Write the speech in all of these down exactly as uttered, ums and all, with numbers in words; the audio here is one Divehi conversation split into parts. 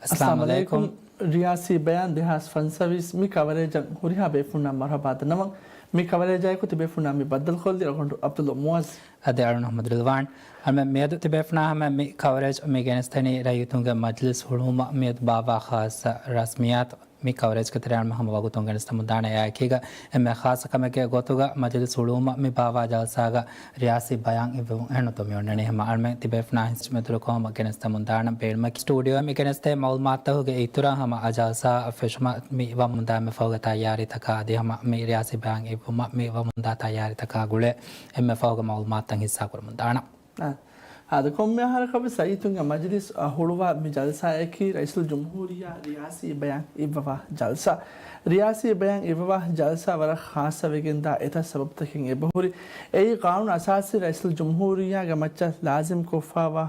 އައްސަލާމު އައްސަލާމު ޢަލައިކުމް. ޢަލައިކުމް. ރިޔާސީ ބަޔާން ދެހާސް ފަންސަވީސް މި ކަވަރޭޖަށް ހުރިހާ ބޭފުންނަށް މަރުޙަބާ ދަންނަވަން. މި ކަވަރޭޖާއެކު ތިބޭފުންނާ މި ބައްދަލުކޮށްލީ ރަގަނޑު ޢަބްދުﷲ މުޢައްޒު. އަދި އަޅުން އަޙްމަދު ރިޟްވާން. އަޅުމެން މިއަދު ތިބޭފުނާ ހަމަ މި ކަވަރޭޖް މި ގެނެސްދެނީ ރައްޔިތުންގެ މަޖިލިސް ހުޅުވުމަށް މިއަދު ބާއްވާ ޚާއްޞަ ރަސްމިއްޔާތު. މި ކަވަރޭޖްގެ ތެރެއަށް ހަމަ ވަގުތުން ގެނެސްދެމުންދާނެ. އެއާއެކީގަ އެންމެ ޚާއްޞަ ކަމެއްގެ ގޮތުގަ މަޖިލިސް ހުޅުވުމަށް މި ބާއްވާ ޖަލްސާގަ ރިޔާސީ ބަޔާން އިއްވެވުން އެހެންތޯ މި އޮންނަނީ. ހަމަ އަޅުމެން ތިބޭފުނާ ހިތް މެދުވެރިކޮށް ހަމަ ގެނެސްދެމުންދާނަން. ބޭނުމަކީ ސްޓޫޑިއޯއަށް މި ގެނެސްދޭ މައުލޫމާތުތަކުގެ އިތުރަށް ހަމަ އަ ޖަލްސާ ފެށުމަށް މި ވަމުންދާ އެންމެ ފަހުގެ ތައްޔާރީތަކާ އަދި ހަމަ މި ރިޔާސީ ބަޔާން އިއްވުމަށް މި ވަމުންދާ ތައްޔާރީތަކާ ގުޅޭ އެންމެ ފަހުގެ މައުލޫމާތުތައް ހިއްސާ ކުރަމުންދާނަން. އާ، އާދެ، ކޮންމެ އަހަރަކަށްވެސް ރައްޔިތުންގެ މަޖިލިސް އަށް ހުޅުވާ މި ޖަލްސާއަކީ ރައީސުލްޖުމްހޫރިއްޔާ ރިޔާސީ ބަޔާން އިއްވަވާ ޖަލްސާ. ރިޔާސީ ބަޔާން އިއްވަވާ ޖަލްސާ ވަރަށް ޚާއްޞަވެގެންދާ އެތައް ސަބަބުތަކެއް އެބަހުރި. އެއީ، ޤާނޫނު އަސާސީ ރައީސުލްޖުމްހޫރިއްޔާގެ މައްޗަށް ލާޒިމްކޮށްފަވާ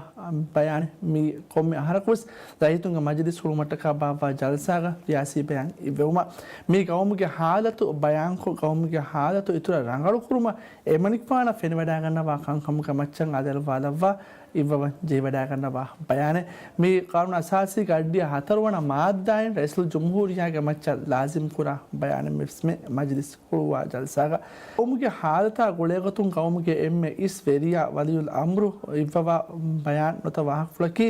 ބަޔާނެއް. މި ކޮންމެ އަހަރަކުވެސް ރައްޔިތުންގެ މަޖިލިސް ހުޅުވުމަށްޓަކާ ބާއްވާ ޖަލްސާގަ ރިޔާސީ ބަޔާން އިއްވެވުމަށް. މީ ޤައުމުގެ ޙާލަތު ބަޔާންކޮށް، ޤައުމުގެ ޙާލަތު އިތުރަށް ރަނގަޅުކުރުމަށް އެމަނިކުފާނަށް ފެނިވަޑައިގަންނަވާ ކަންކަމުގެ މައްޗަށް އާދެލަވާލައްވާ އިއްވަވަން ޖެހިވަޑައިގަންނަވާ ބަޔާނެއް. މި ޤާނޫނު އަސާސީގެ އަށްޑިހަ ހަތަރުވަނަ މާއްދާއިން ރައީސުލްޖުމްހޫރިއްޔާގެ މައްޗަށް ލާޒިމްކުރާ ބަޔާނެއް މިވެސް މި މަޖިލިސް ހުޅުވާ ޖަލްސާގަ. ޤައުމުގެ ޙާލަތާ ގުޅޭގޮތުން ޤައުމުގެ އެންމެ އިސް ވެރިޔާ ވަލިއުލް އަމްރު އިއްވަވާ ބަޔާން ނުތަ ވާހަކަފުޅަކީ،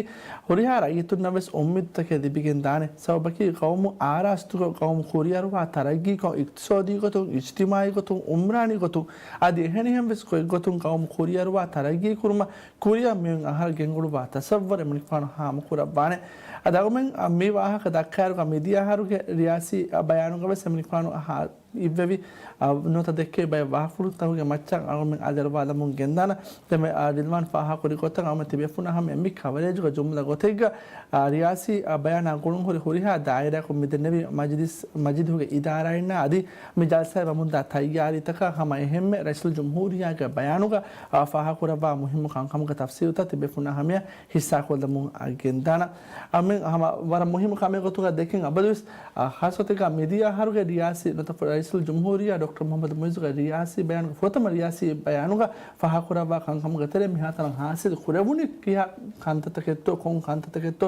ހުރިހާ ރައްޔިތުންނަށް ވެސް އުއްމީދުތަކެއް ލިބިގެން ދާނެ. ސަބަބަކީ ޤައުމު އާރާސްތުކޮށް، ޤައުމު ކުރިއަރުވާ ތަރައްގީކޮށް، އިޤްތިޞާދީ ގޮތުން، އިޖްތިމާޢީ ގޮތުން، އުމްރާނީ ގޮތުން، އަދި އެހެނިހެން ވެސް ގޮތްގޮތުން ޤައުމު ކުރިއަރުވާ ތަރައްގީ ކުރުމަށް ކުރިއަށް މިއޮތް އަހަރަށް ގެންގުޅުއްވާ ތަޞައްވުރު އެމަނިކުފާނު ހާމަކުރައްވާނެ. އަދި އަޅުމެން މި ވާހަކަ ދައްކާއިރުގަ މިދިޔަ އަހަރުގެ ރިޔާސީ ބަޔާނުގަ ވެސް އެމަނިކުފާނު ހާ-، އިއްވެވި، އަ، ނުވަތަ ދެއްކެވި ބައެއް ވާހަކަފުޅުތަކުގެ މައްޗަށް އަޅުމެން އާދެލަވާލަމުން ގެންދާނަން. ދެން މި، އަ، ރިލްވާން ފާހަގަކުރި ގޮތަށް އަޅުމެން ތިބޭފުންނަށް ހަމަ މި ކަވަރޭޖުގަ ޖުމްލަ ގޮތެއްގަ، އަ، ރިޔާސީ، އަ، ބަޔާނާ ގުޅުން ހުރި ހުރިހާ ދާއިރާއަކުން މިދެންނެވި މަޖިލިސް، މަޖިލިހުގެ އިދާރާއިންނާ އަދި މި ޖަލްސާއަށް ވަމުންދާ ތައްޔާރީތަކާ ހަމަ އެހެންމެ ރައީސުލްޖުމްހޫރިއްޔާގެ ބަޔާނުގަ، އަ، ފާހަގަކުރައްވާ މުހިއްމު ކަންކަމުގެ ތަފްސީލުތައް ތިބޭފުންނާ ހަމަޔަށް ހިއްސާކޮށްލަމުން ގެންދާނަން. އަ، މި ހަމަ ވަރަށް މުހިއްމު ކަމެއް ގޮތުގަ ދެކެން އަބަދުވެސް، އަ، ޚާއްޞަތަކާ މިދިޔަ އަހަރުގެ ރިޔާސީ ނުވަތަ ރައީސުލްޖުމްހޫރިއްޔާ ޑޮކްޓަރ މުޙައްމަދު މުޢިއްޒުގެ ރިޔާސީ ބަޔާނުގެ ފުރަތަމަ ރިޔާސީ ބަޔާނުގަ ފާހަގަކުރައްވާ ކަންކަމުގެ ތެރެއިން މިހާތަނަށް ހާސިލް ކުރެވުނީ ކިހާ ކަންތައްތަކެއްތޯ، ކޮން ކަންތައްތަކެއްތޯ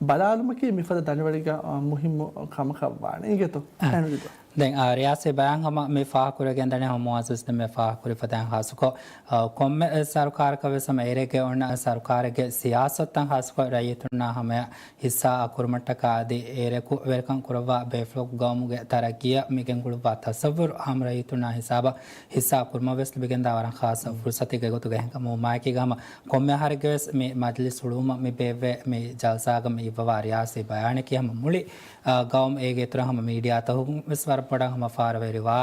ބަލާލުމަކީ މިފަދަ ދަނޑިވަޅެއްގެ، އަ، މުހިއްމު ކަމަކަށް ވާނެ. އިނގޭތޯ؟ އަ. އެހެންވީތޯ؟ ދެން، އާ، ރިޔާސީ ބަޔާން ހަމަ މި ފާހަގަކުރެވިގެންދަނީ ހަމަ މުޢައްޒަޒް ދެންމެ ފާހަގަކުރި ފަދައިން ޚާއްޞަކޮށް، އާ، ކޮންމެ ސަރުކާރަކަށް ވެސް ހަމަ އޭރެއްގެ އޮންނަ ސަރުކާރެއްގެ ސިޔާސަތުތައް ޚާއްޞަކޮށް ރައްޔިތުންނާ ހަމަޔަށް ހިއްސާ ކުރުމަށްޓަކާ އަދި އޭރަކު ވެރިކަން ކުރައްވާ ބޭފުޅަކު ގައުމުގެ ތަރައްގީއަށް މި ގެންގުޅުއްވާ ތަޞައްވުރު އާއްމު ރައްޔިތުންނާ ހިސާބަށް ހިއްސާ ކުރުމަށް ވެސް ލިބިގެންދާ ވަރަށް ޚާއްޞަ ފުރުޞަތެއްގެ ގޮތުގަ އެހެންކަމު ވުމާއެކީގަ ހަމަ ކޮންމެ އަހަރެއްގެ ވެސް މި މަޖިލިސް ހުޅުވުމަށް މި ބޭއްވޭ މި ޖަލްސާގަ މި އިއްވަވާ ރިޔާސީ ބަޔާނަކީ ހަމަ މުޅި އާ، ގައުމު އޭގެ އިތުރަށް ހަމަ މީޑިއާތަކުން ވެސް ވަރަށް ބޮޑަށް ހަމަ ފާރަވެރިވާ،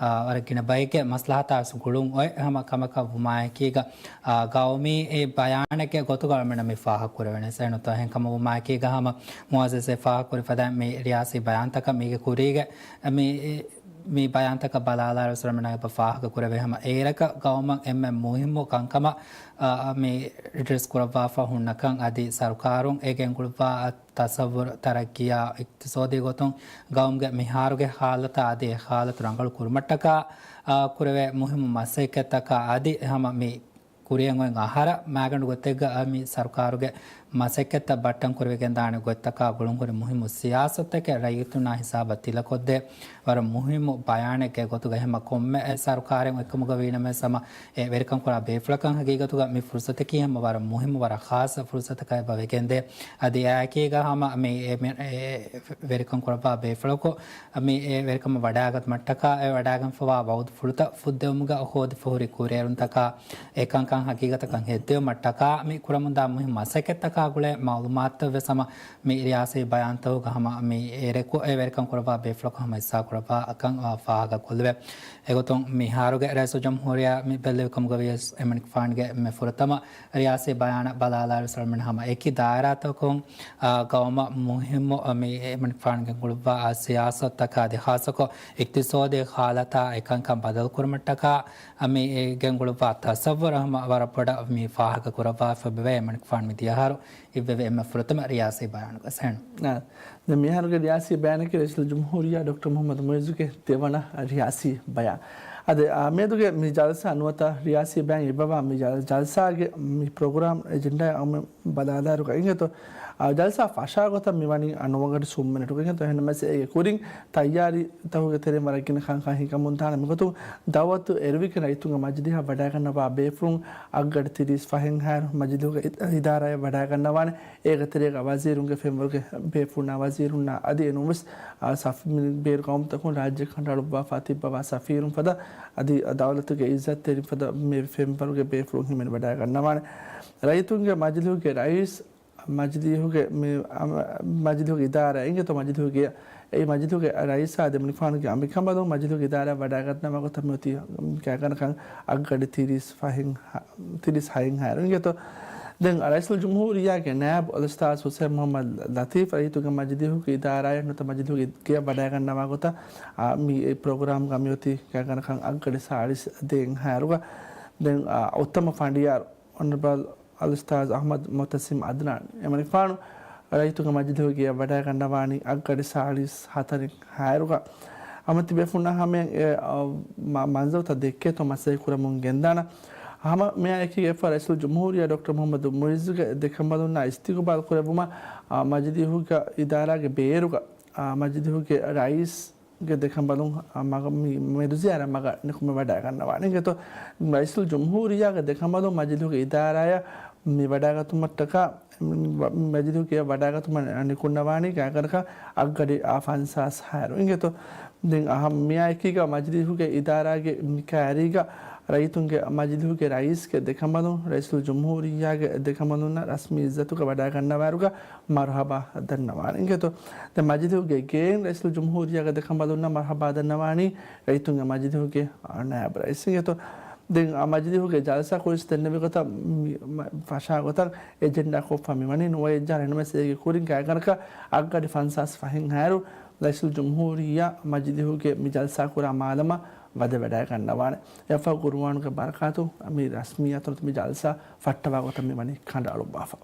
އާ، ވަރަށް ގިނަ ބައެއްގެ މަސްލަހަތާ ވެސް ގުޅުން އޮތް ހަމަ ކަމަކަށް ވުމާއެކީގަ، އާ، ގައުމީ އެ ބަޔާނެއްގެ ގޮތުގަ އަޅުމެންނަށް މި ފާހަގަކުރެވެނީ ސޭނުތޯ އެހެންކަމަށް ވުމާއެކީގަ ހަމަ މުޢައްޒަޒް އެ ފާހަގަކުރި ފަދައިން މި ރިޔާސީ ބަޔާންތަކަށް މީގެ ކުރީގެ މި، މި ބަޔާންތަކަށް ބަލާލާއިރު ވެސް އަޅުމެންނަށް އެބަ ފާހަގަކުރެވޭ ހަމަ އޭރަކަށް ގައުމަށް އެންމެ މުހިއްމު ކަންކަމަށް، އާ، މި އެޑްރެސް ކުރައްވާފަ ހުންނަކަން އަދި ސަރުކާރުން އެ ގެންގުޅުއްވާ ތަޞައްވުރު ތަރައްގީއާ އިޤްތިޞާދީ ގޮތުން ގައުމުގެ މިހާރުގެ ހާލަތާ އަދި އެ ހާލަތު ރަނގަޅު ކުރުމަށްޓަކާ، އާ، ކުރެވޭ މުހިއްމު މަސައްކަތްތަކާ އަދި ހަމަ މި ކުރިއަށް އޮތް އަހަރަށް މާގަނޑު ގޮތެއްގަ މި ސަރުކާރުގެ މަސައްކަތްތައް ބައްޓަން ކުރެވިގެންދާނެ ގޮތްތަކާ ގުޅުންހުރި މުހިއްމު ސިޔާސަތުތަކެއް ރައްޔިތުންނާ ހިސާބަށް ތިލަކޮށްދޭ ވަރަށް މުހިއްމު ބަޔާނެއްގެ ގޮތުގަ ހަމަ ކޮންމެ ސަރުކާރެއް އޮތްކަމުގަ ވީނަމަވެސް ހަމަ އެ ވެރިކަން ކުރާ ބޭފުޅަކަށް ހަގީގަތުގަ މި ފުރުސަތަކީ ހަމަ ވަރަށް މުހިއްމު، ވަރަށް ޚާއްޞަ ފުރުސަތަކަށް އެބަ ވެގެންދޭ. އަދި އެއާއެކީގަ ހަމަ މި އެ، މި އެ ވެރިކަން ކުރައްވާ ބޭފުޅަކު މި އެ ވެރިކަމަށް ވަޑައިގަތުމަށްޓަކާ، އެ ވަޑައިގެންފަވާ ވައުދުފުޅުތައް ފުއްދެވުމުގަ ހޯދިފަ ހުރި ކުރިއެރުންތަކާ އެކަންކަން ހަގީގަތަކަށް ހެއްދެވުމަށްޓަކާ މި ކުރަމުންދާ މުހިއްމު މަސައްކަތްތަކާ ގުޅޭ މައުލޫމާތުތައް ވެސް ހަމަ މި ރިޔާސީ ބަޔާންތަކުގަ ހަމަ މި އޭރަކު އެ ވެރިކަން ކުރައްވާ ބޭފުޅަކު ހަމަ ހިއްސާ ކުރައްވާ ކަން ފާހަގަކޮށްލެވޭ. އެގޮތުން މިހާރުގެ ރައީސުލްޖުމްހޫރިއްޔާ މި ބެއްލެވި ކަމުގަ ވިޔަސް އެމަނިކުފާނުގެ މި ފުރަތަމަ ރިޔާސީ ބަޔާނަށް ބަލާލާއިރު އަޅުމެން ހަމަ އެކި ދާއިރާތަކުން، އާ، ގައުމަށް މުހިއްމު، އާ، މި އެމަނިކުފާނު ގެންގުޅުއްވާ، އާ، ސިޔާސަތުތަކާ އަދި ޚާއްޞަކޮށް އިޤްތިޞާދީ ހާލަތާ އެކަންކަން ބަދަލުކުރުމަށްޓަކާ، އާ، މި ގެންގުޅުއްވާ ތަޞައްވުރު ހަމަ ވަރަށް ބޮޑަށް މި ފާހަގަ ކުރައްވާފަ އެބަވޭ އެމަނިކުފާނު މި ދިޔަހާރު އިއްވެވި އެންމެ ފުރަތަމަ ރިޔާސީ ބަޔާނުގަ ސޭން. އާ، ދެން މިހާރުގެ ރިޔާސީ ބަޔާނަކީ ރައީސުލްޖުމްހޫރިއްޔާ ޑޮކްޓަރ މުޙައްމަދު މުޢިއްޒުގެ ދެވަނަ ރިޔާސީ ބަޔާން. އަދި، އާ، މިއަދުގެ މި ޖަލްސާ ނުވަތަ ރިޔާސީ ބައިން އެބަވާ މި ޖަލް-، ޖަލްސާގެ މި ޕްރޮގްރާމް އެޖެންޑާ އަމެ ބަލާލާރުގަ އިނގޭތޯ، އާ، ޖަލްސާ ފަށާގޮތަށް މި ވަނީ އަ ނުވަގަޑި ސުންމިނެޓުގަ އިނގޭތޯ. އެހެންނަމަވެސް އޭގެ ކުރިން ތައްޔާރީތަކުގެ ތެރެއިން ވަރަށް ގިނަ ކަންކަން ހިނގަމުން ދާނެ. މިގޮތުން ދައުވަތު އެރުވިގެން ރައްޔިތުންގެ މަޖިލީހަށް ވަޑައިގަންނަވާ ބޭފުޅުން އަށްގަޑި ތިރީސް ފަހެއް ހާއިރު މަޖިލީހުގެ އި-، އިދާރާއަށް ވަޑައިގަންނަވާނެ. އޭގެ ތެރޭގަ ވަޒީރުންގެ ފެންވަރުގެ ބޭފުޅުންނާ ވަޒީރުންނާ އަދި އެނޫންވެސް، އާ، ސަފް-، މި ބޭރު ގައުމުތަކުން ރާއްޖެ ކަނޑައަޅުއްވާފަ ތިއްބަވާ ސަފީރުން ފަދަ އަދި ދައުލަތުގެ އިއްޒަތްތެރިން ފަދަ މި ފެންވަރުގެ ބޭފުޅުން ހިމެނިވަޑައިގަންނަވާނެ. ރައްޔިތުންގެ މަޖިލީހުގެ ރައީސް، މަޖިލީހުގެ މި، އަ، މަޖިލީހުގެ އިދާރާ އިނގޭތޯ މަޖިލީހުގެ، އެ މަޖިލީހުގެ ރައީސާ ދެމަނިކުފާނުގެ އަނބިކަނބަލުން މަޖިލީހުގެ އިދާރާއަށް ވަޑައިގަންނަވާ ގޮތަށް މިއޮތީ ކައިގަނޑަކަށް އަށްގަޑި ތިރީސް ފަހެއް ހަ-، ތިރީސް ހައެއް ހާއިރު އިނގޭތޯ. ދެން ރައީސުލްޖުމްހޫރިއްޔާގެ ނާއިބު އަލްއުސްތާޛު ހުސެން މުޙައްމަދު ލަތީފް ރައްޔިތުންގެ މަޖިލީހުގެ އިދާރާއަށް ނުވަތަ މަޖިލީހުގެ ގެއަށް ވަޑައިގަންނަވާ ގޮތަށް، އާ، މި ޕްރޮގްރާމްގަ މިއޮތީ ކައިގަނޑަކަށް އަށްގަޑި ސާޅީސް ދޭއް ހާއިރުގަ. ދެން، އާ، އުއްތަމަ ފަނޑިޔާރު އޮނަރަބަލް އަލްއުސްތާޛު އަޙްމަދު މުޢުތަޞިމް ޢަދްނާން އެމަނިކުފާނު ރައްޔިތުންގެ މަޖިލީހުގެ ގެއަށް ވަޑައިގަންނަވާނީ އަށްގަޑި ސާޅީސް ހަތަރެއް ހާއިރުގަ. ހަމަ ތިބޭފުޅުންނާ ހަމަޔަށް އެ، އަ، މަ-، މަންޒަރުތައް ދެއްކޭތޯ މަސައްކަތް ކުރަމުން ގެންދާނަން. ހަމަ މިއާ އެކީގަ އެއްފަހަރު ރައީސުލްޖުމްހޫރިއްޔާ ޑޮކްޓަރ މުޙައްމަދު މުޢިއްޒުގެ ދެކަނބަލުންނާ އިސްތިޤުބާލު ކުރެއްވުމަށް، އަ، މަޖިލީހުގެ އިދާރާގެ ބޭރުގަ، އަ، މަޖިލީހުގެ ރައީސް ގެ ދެކަނބަލުން މަގަށް މި މެދުޒިޔާރަށް މަގަށް ނިކުމެވަޑައިގަންނަވާނެ. އިނގޭތޯ، ރައީސުލްޖުމްހޫރިއްޔާގެ ދެކަނބަލުން މަޖިލީހުގެ އިދާރާއަށް މި ވަޑައިގަތުމަށްޓަކާ، މަޖިލީހުގެ ވަޑައިގަތުމަށް ނިކުންނަވާނީ ގާތްގަނޑަކަށް އަށްގަޑި އާ ފަންސާސް ހާއިރު. އިނގޭތޯ، ދެން އަހަ މިއާ އެކީގަ މަޖިލީހުގެ އިދާރާގެ މި ކައިރީގަ ރައްޔިތުންގެ މަޖިލީހުގެ ރައީސްގެ ދެކަނބަލުން ރައީސުލްޖުމްހޫރިއްޔާގެ ދެކަނބަލުންނަށް ރަސްމީ އިއްޒަތުގަ ވަޑައިގަންނަވާއިރުގަ މަރުޙަބާ ދަންނަވާނެ. އިނގޭތޯ، ދެން މަޖިލީހުގެ ގެއިން ރައީސުލްޖުމްހޫރިއްޔާގެ ދެކަނބަލުންނަށް މަރުޙަބާ ދަންނަވާނީ ރައްޔިތުންގެ މަޖިލީހުގެ ނާއިބު ރައީސް. އިނގޭތޯ، ދެން މަޖިލީހުގެ ޖަލްސާ ކުރިން ދެންނެވި ގޮތަށް މި-، މަ-، ފަށާ ގޮތަށް އެޖެންޑާ ކޮށްފަ މިވަނީ ނުވައެއް ހާއިރު. އެހެންނަމަވެސް އޭގެ ކުރިން ގާތްގަނޑަކަށް އަށްގަޑި ފަންސާސް ފަހެއް ހާއިރު ރައީސުލްޖުމްހޫރިއްޔާ މަޖިލީހުގެ މި ޖަލްސާ ކުރާ މާލަމަށް ވަދެ ވަޑައިގަންނަވާނެ. އެއަށްފަހު ޤުރުއާނުގެ ބަރަކާތުން މި ރަސްމިއްޔާތުން މި ޖަލްސާ ފައްޓަވާ ގޮތަށް މި ވަނީ ކަނޑައަޅުއްވާފަ.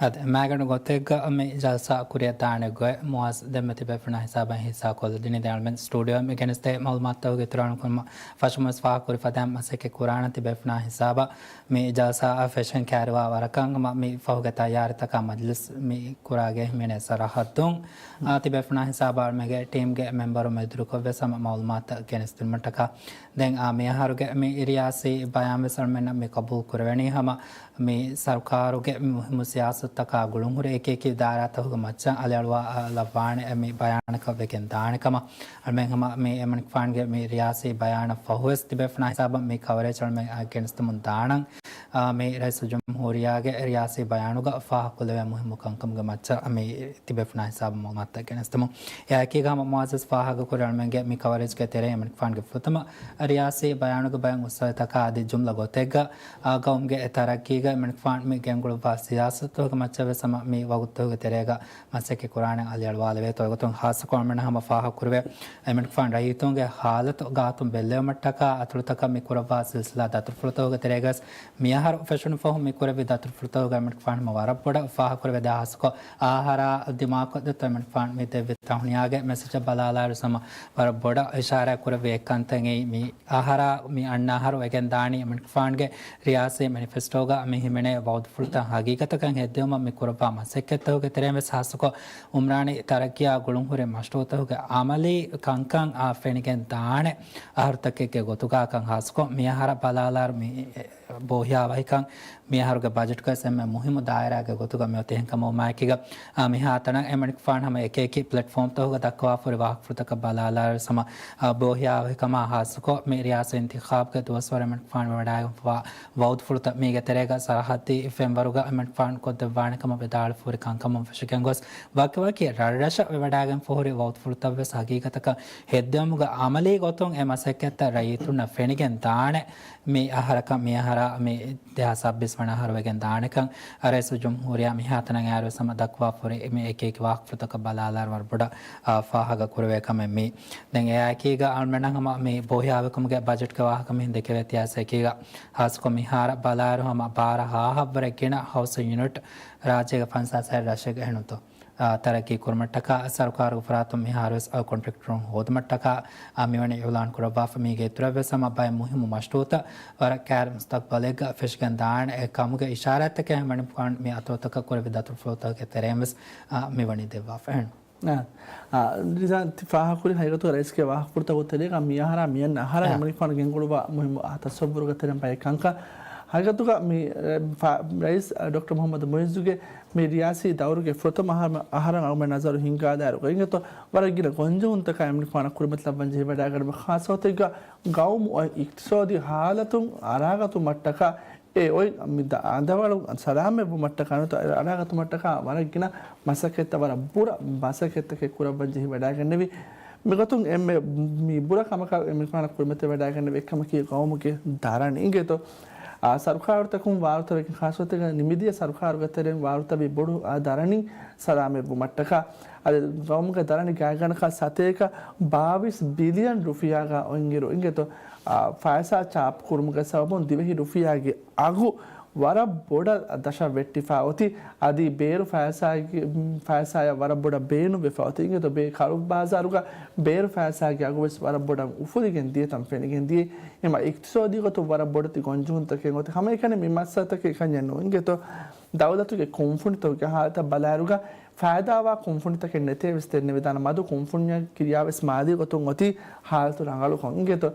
އަދި މާގަނޑު ގޮތެއްގަ މި ޖަލްސާ ކުރިއަށް ދާނެ ގޮތް މުޢާޒް ދެންމެ ތިބޭފުޅުންނާ ހިސާބަށް ހިއްސާ ކޮށްލަދިނީ. ދެން އަޅުމެން ސްޓޫޑިއޯ މި ގެނެސްދޭ މަޢުލޫމާތުތަކުގެ އިތުރުއަޅުން ކުރުމަށް ފަށުމަސް ފާހަގަކުރި ފަދައިން މަސައްކަތް ކުރާނަން ތިބޭފުޅުންނާ ހިސާބަށް މި ޖަލްސާއަށް ފެށެން ކައިރިވާ ވަރަކަށް ހަމަ މި ފަހުގެ ތައްޔާރީތަކާ މަޖިލިސް މި ކުރާގެ ހިމެނޭ ސަރަހައްދުން، އާ، ތިބޭފުޅުންނާ ހިސާބަށް އަޅުމެންގެ ޓީމްގެ މެމްބަރު މެދުވެރިކޮށްވެސް ހަމަ މަޢުލޫމާތުތައް ގެނެސްދިނުމަށްޓަކާ ދެން އާ މިއަހަރުގެ މި ރިޔާސީ ބަޔާންވެސް އަޅުމެންނަށް މި ޤަބޫލު ކުރެވެނީ ހަމަ މި ސަރުކާރުގެ މި މުހިއްމު ސިޔާސަތުތަކާ ގުޅުންހުރި އެކި އެކި އިދާރާތަކުގެ މައްޗަށް އަލިއަޅުވާ ލައްވާނެ މި ބަޔާނަކަށް ވެގެން ދާނެ ކަމަށް އަޅުމެން ހަމަ މި އެމަނިކުފާނުގެ މި ރިޔާސީ ބަޔާނަށް ފަހުވެސް ތިބޭފުޅުންނާ ހިސާބަށް މި ކަވަރޭޖް އަޅުމެން ގެނެސްދެމުން ދާނަން. އާ، މި ރައީސުލްޖުމްހޫރިއްޔާގެ ރިޔާސީ ބަޔާނުގަ ފާހަގަކޮށްލެވޭ މުހިއްމު ކަންކަމުގެ މައްޗަށް މި ތިބޭފުޅުންނާ ހިސާބަށް މަޢުލޫމާތުތައް ގެނެސްދެމުން. އެއާއެކީގަ ހަމަ މުޢައްޒަޒް ފާހަގަކުރި އަޅުމެންގެ މި ކަވަރޭޖްގެ ތެރެއިން އެމަނިކުފާނުގެ ފުރަތަމަ ރިޔާސީ ބަޔާނުގެ ބައެއް އުސްވެރިތަކާ އަދި ޖުމްލަ ގޮތެއްގަ، އާ، ގައުމުގެ އެ ތަރައްގީގަ އެމަނިކުފާނު މި ގެންގުޅުއްވާ ސިޔާސަތުތަކުގެ މައްޗަށް ވެސް ހަމަ މި ވަގުތުތަކުގެ ތެރޭގަ މަސައްކަތް ކުރާނެ އަލިއަޅުވާލެވޭތޯ. އެގޮތުން ހާއްސަކޮށް އަޅުމެންނަށް ހަމަ ފާހަގަކުރެވޭ، އެމަނިކުފާނު ރައްޔިތުންގެ ހާލަތު ގާތުން ބެއްލެވުމަށްޓަކާ އަތޮޅުތަކަށް މި ކުރައްވާ ސިލްސިލާ ދަތުރުފުޅުތަކުގެ ތެރޭގަވެސް މިއަހަރު ފެށުނު ފަހު މި ކުރެއްވި ދަތުރުފުޅުތަކުގައި އެމަނިކުފާނު ހަމަ ވަރަށް ބޮޑަށް ފާހަގަކުރެވޭ. ދެން ހާއްސަކޮށް އާހަރާ ދިމާކޮށްދެއްތޯ އެމަނިކުފާނު މި ދެއްވި ތަހުނިޔާގެ މެސެޖަށް ބަލާލާއިރު ހަމަ ވަރަށް ބޮޑަށް އިޝާރާތް ކުރެއްވި އެއްކަންތައް އެއީ މި އަހަރާ މި އަންނަ އަހަރު ވެގެން ދާނީ އެމަނިކުފާނުގެ ރިޔާސީ މެނިފެސްޓޯގަ މި ހިމެނޭ ވައުދުފުޅުތައް ހަގީގަތަކަށް ހެއްދެވުމަށް މި ކުރައްވާ މަސައްކަތްތަކުގެ ތެރެއިން ވެސް ހާއްސަކޮށް އުމްރާނީ ތަރައްގީއާ ގުޅުންހުރި މަޝްރޫޢުތަކުގެ އަމަލީ ކަންކަން އާ ފެނިގެން ދާނެ އަހަރުތަކެއްގެ ގޮތުގަ ކަން ހާއްސަކޮށް މި އަހަރަށް ބަލާލާއިރު މި ބޯހިޔާވަހިކަން މިއަހަރުގެ ބަޖެޓްގައި އެންމެ މުހިއްމު ދާއިރާގެ ގޮތުގަ މިއޮތީ. އެހެންކަމުގަ މާއެކީގަ، އާ، މިހާތަނަށް އެމަނިކުފާނު ހަމަ އެކި އެކި ޕްލެޓްފޯމްތަކުގަ ދައްކަވާފަހުރި ވާހަކަފުޅުތަކަށް ބަލާލާއިރު ހަމަ، އާ، ބޯހިޔާވަހިކަމާ ހާއްސަކޮށް މި ރިޔާސީ އިންތިޚާބުގެ ދުވަސްވަރު އެމަނިކުފާނު ވެވަޑައިގެންފަވާ ވައުދުފުޅުތައް މީގެ ތެރޭގަ ސަރަހައްދީ ފެންވަރުގަ އެމަނިކުފާނު ކޮށްދެއްވާނެ ކަމަށް ވިދާޅުވެފަހުރި ކަންކަމުން ފެށިގެން ގޮސް، ވަކިވަކި ރަށްރަށަށް ވެވަޑައިގެންފަހުރި ވައުދުފުޅުތައްވެސް ހަގީގަތަކަށް ހެއްދެވުމުގެ އަމަލީ ގޮތުން އެ މަސައްކަތްތައް ރައްޔިތުންނަށް ފެނިގެން ދާނެ. މި އަހަރަކަށް މި އަހަރާ މި ދެހާސް ސައްބީސް ވަނަ އަހަރު ވެގެން ދާނެކަން ރައީސުލްޖުމްހޫރިއްޔާ މިހާތަނަށް އައިއިރު ހަމަ ދައްކަވާފަހުރި މި އެކި އެކި ވާހަކަފުޅުތަކަށް ބަލާލާއިރު ވަރަށް ބޮޑަށް، އާ، ފާހަގަކުރެވޭ ކަމެއް މީ. ދެން އެއާއެކީގަ އަޅުމެންނަށް ހަމަ މި ބޯހިޔާވަހިކަމުގެ ބަޖެޓްގެ ވާހަކަ މިހެން ދެކެވޭތީ އައިސް އެކީގަ ހާއްސަކޮށް މިހާރަށް ބަލާއިރު ހަމަ ބާރަ ހާހަށްވުރެ ގިނަ ހައުސިން ޔުނިޓް ރާއްޖޭގެ ފަންސާސް ހައިރު ރަށެއްގަ ހެނުންތޯ. އާ، ތަރައްގީ ކުރުމަށްޓަކާ ސަރުކާރުގެ ފަރާތުން މިހާރުވެސް، އާ، ކޮންޓްރެކްޓަރުން ހޯދުމަށްޓަކާ، އާ، މިވަނީ އިއުލާން ކުރައްވާފަ. މީގެ އިތުރަށްވެސް ހަމަ ބައެއް މުހިއްމު މަޝްރޫއުތައް ވަރަށް ކައިރި މުސްތަޤްބަލެއްގަ ފެށިގެން ދާނެ ކަމުގެ އިޝާރާތްތަކެއް ހަމަ މި އަތޮޅުތަކަށް ކުރެއްވި ދަތުރުފުޅުތަކުގެ ތެރެއިންވެސް، އާ، މިވަނީ ދެއްވާފަ. އާ، ނިޒާން ތި ފާހަގަކުރި ހަގީގަތުގަ ރައީސްގެ ވާހަކަފުޅުތަކުގެ ތެރޭގަ މި އަހަރާ މިއަންނަ އަހަރާ އެމަނިކުފާނު ގެންގުޅުއްވާ މުހިއްމު އާ ތަސައްވުރުގެ ތެރެއިން ބައެއް ކަންކަން. ހަގީގަތުގަ މި، އެ، ފާ-، ރައީސް، އަ، ޑޮކްޓަރ މުހައްމަދު މުއިއްޒުގެ މި ރިޔާސީ ދައުރުގެ ފުރަތަމަ އަހަރަ-، އަހަރަށް އަޅުގަނޑު ނަޒަރު ހިންގާލާއިރު އިނގޭތޯ، ވަރަށް ގިނަ ގޮންޖެހުންތަކާ އެމަނިކުފާނަށް ކުރިމަތިލައްވަން ޖެހިވަޑައިގަންނަވާ، ޚާއްޞަ ގޮތެއްގަ ގައުމު އޮތް އިޤްތިޞާދީ ހާލަތުން އަރާގަތުމަށްޓަކާ އެ އޮތް މި ދަ-، އަނދަވަޅު ސަލާމަތްވުމަށްޓަކާ ނުވަތަ އަރާގަތުމަށްޓަކާ ވަރަށް ގިނަ މަސައްކަތްތައް، ވަރަށް ބުރަ މަސައްކަތްތަކެއް ކުރައްވަން ޖެހިވަޑައިގެންނެވި. މިގޮތުން އެންމެ މި ބުރަ ކަމަކަށް އެމަނިކުފާނަށް ކުރިމަތިވެވަޑައިގެންނެވި އެއްކަމަކީ ގައުމުގެ ދަރަނި އިނގޭތޯ. އާ، ސަރުކާރުތަކުން ވާރުތަވެގެން ޚާއްޞަ ގޮތެއްގަ ނިމިދިޔަ ސަރުކާރުގެ ތެރެއިން ވާރުތަވި ބޮޑު އާ ދަރަނި ސަލާމަތްވުމަށްޓަކާ، އަދި ގައުމުގެ ދަރަނި ގާތްގަނޑަކަށް ސަތޭކަ ބާވީސް ބިލިއަން ރުފިޔާގަ އޮތްއިރު އިނގޭތޯ، އާ، ފައިސާ ޗާޕް ކުރުމުގެ ސަބަބުން ދިވެހި ރުފިޔާގެ އަގު ވަރަށް ބޮޑަށް ދަށަށް ވެއްޓިފަ އޮތީ. އަދި ބޭރު ފައިސާގެ، ފައިސާއަށް ވަރަށް ބޮޑަށް ބޭނުންވެފަ އޮތީ. އިނގޭތޯ، ބޭ-، ކަރު ބާޒާރުގަ ބޭރު ފައިސާގެ އަގުވެސް ވަރަށް ބޮޑަށް އުފުލިގެން ދިޔަ ތަން ފެނިގެން ދިޔައީ. އެމަ އިޤްތިޞާދީ ގޮތުން ވަރަށް ބޮޑެތި ގޮންޖެހުންތަކެއް އޮތީ. ހަމައެކަނި މި މައްސަލަތަކީ އެކަންޏެއް ނޫން. އިނގޭތޯ، ދައުލަތުގެ ކުންފުނިތަކުގެ ހާލަތަށް ބަލާއިރުގަ ފައިދާވާ ކުންފުނިތަކެއް ނެތޭވެސް ދެންނެވިދާނެ. މަދު ކުންފުންޏަކީ ކިރިޔާވެސް މާލީ ގޮތުން އޮތީ ހާލަތު ރަނގަޅުކޮށް. އިނގޭތޯ،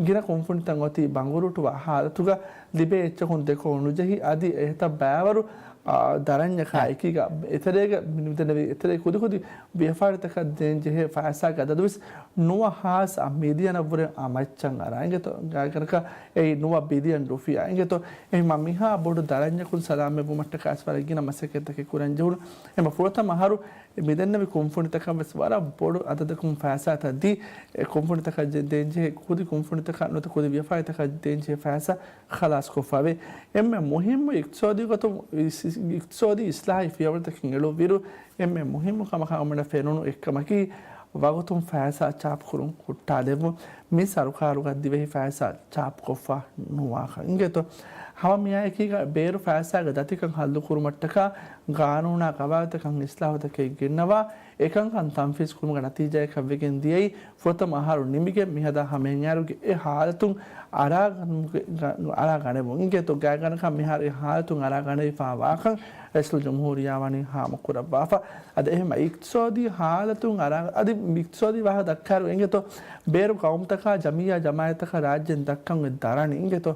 ގިނަ ކުންފުނިތައް އޮތީ ބަނގުރޫޓުވާ ހާލަތުގަ، ލިބޭ އެއްޗަކުން ދެކޮޅު ނުޖެހި، އަދި އެހެތައް ބައިވަރު، އާ، ދަރަންޏަކާ އެކީގަ އެތެރޭގަ މިދެންނެވި އެތެރޭ ކުދިކުދި ވިޔަފާރިތަކަށް ދޭންޖެހޭ ފައިސާގެ އަދަދުވެސް ނުވަ ހާސް މިލިއަނަށްވުރެ އާ މައްޗަށް އަރާ. އިނގޭތޯ، ގާތްގަނޑަކަށް އެއީ ނުވަ ބިލިއަން ރުފިޔާ. އިނގޭތޯ، އެހެންމަ މިހާ ބޮޑު ދަރަންޏަކުން ސަލާމަތްވުމަށްޓަކާ ވަރަށް ގިނަ މަސައްކަތްތަކެއް ކުރަން ޖެހުނު. އެހެންމަ ފުރަތަމަ އަހަރު މިދެންނެވި ކުންފުނިތަކަށް ވެސް ވަރަށް ބޮޑު އަދަދަކުން ފައިސާތައް ދީ، އެ ކުންފުނިތަކަށް ދޭންޖެހޭ ކުދި ކުންފުނިތަކަށް ނުވަތަ ކުދި ވިޔަފާރިތަކަށް ދޭންޖެހޭ ފައިސާ ޚަލާސްކޮށްފަވޭ. އެންމެ މުހިއްމު އިޤްތިޞާދީ ގޮތުން އިސް-، އިޤްތިޞާދީ އިޞްލާޙީ ފިޔަވަޅުތަކެއް އެޅުއްވިއިރު، އެންމެ މުހިއްމު ކަމަކަށް އަޅުގަނޑަށް ފެނުނު އެއްކަމަކީ، ވަގުތުން ފައިސާ ޗާޕްކުރުން ހުއްޓާލެއްވުން. މި ސަރުކާރުގަ ދިވެހި ފައިސާ ޗާޕްކޮށްފަ ނުވާކަން. އިނގޭތޯ، ހަމަ މިއާއެކީގަ ބޭރު ފައިސާގެ ދަތިކަން ހައްލުކުރުމަށްޓަކާ ގާނޫނާ ގަވާއިދުތަކަށް އިޞްލާޙުތަކެއް ގެންނަވާ، އެކަންކަން ތަންފީޒް ކުރުމުގެ ނަތީޖާއަކަށް ވެގެން ދިޔައީ، ފުރަތަމަ އަހަރު ނިމިގެން މިހަދާ ހަމައެއް އަހަރުގެ އެ ހާލަތުން އަރާގަން-، އަރާގަނެވުން. އިނގޭތޯ، ގާތްގަނޑަކަށް މިހާރު އެ ހާލަތުން އަރާގަނެވިފާ ވާކަން ރައީސުލްޖުމްހޫރިއްޔާ ވަނީ ހާމަކުރައްވާފަ. އަދި އެހެންމަ އިޤްތިޞާދީ ހާލަތުން އަރާ-، އަދި އިޤްތިޞާދީ ވާހަކަ ދައްކާއިރު އިނގޭތޯ، ބޭރު ޤައުމުތަކާ، ޖަމިއްޔާ ޖަމާއަތްތަކަށް ރާއްޖޭން ދައްކަން އޮތް ދަރަނި އިނގޭތޯ،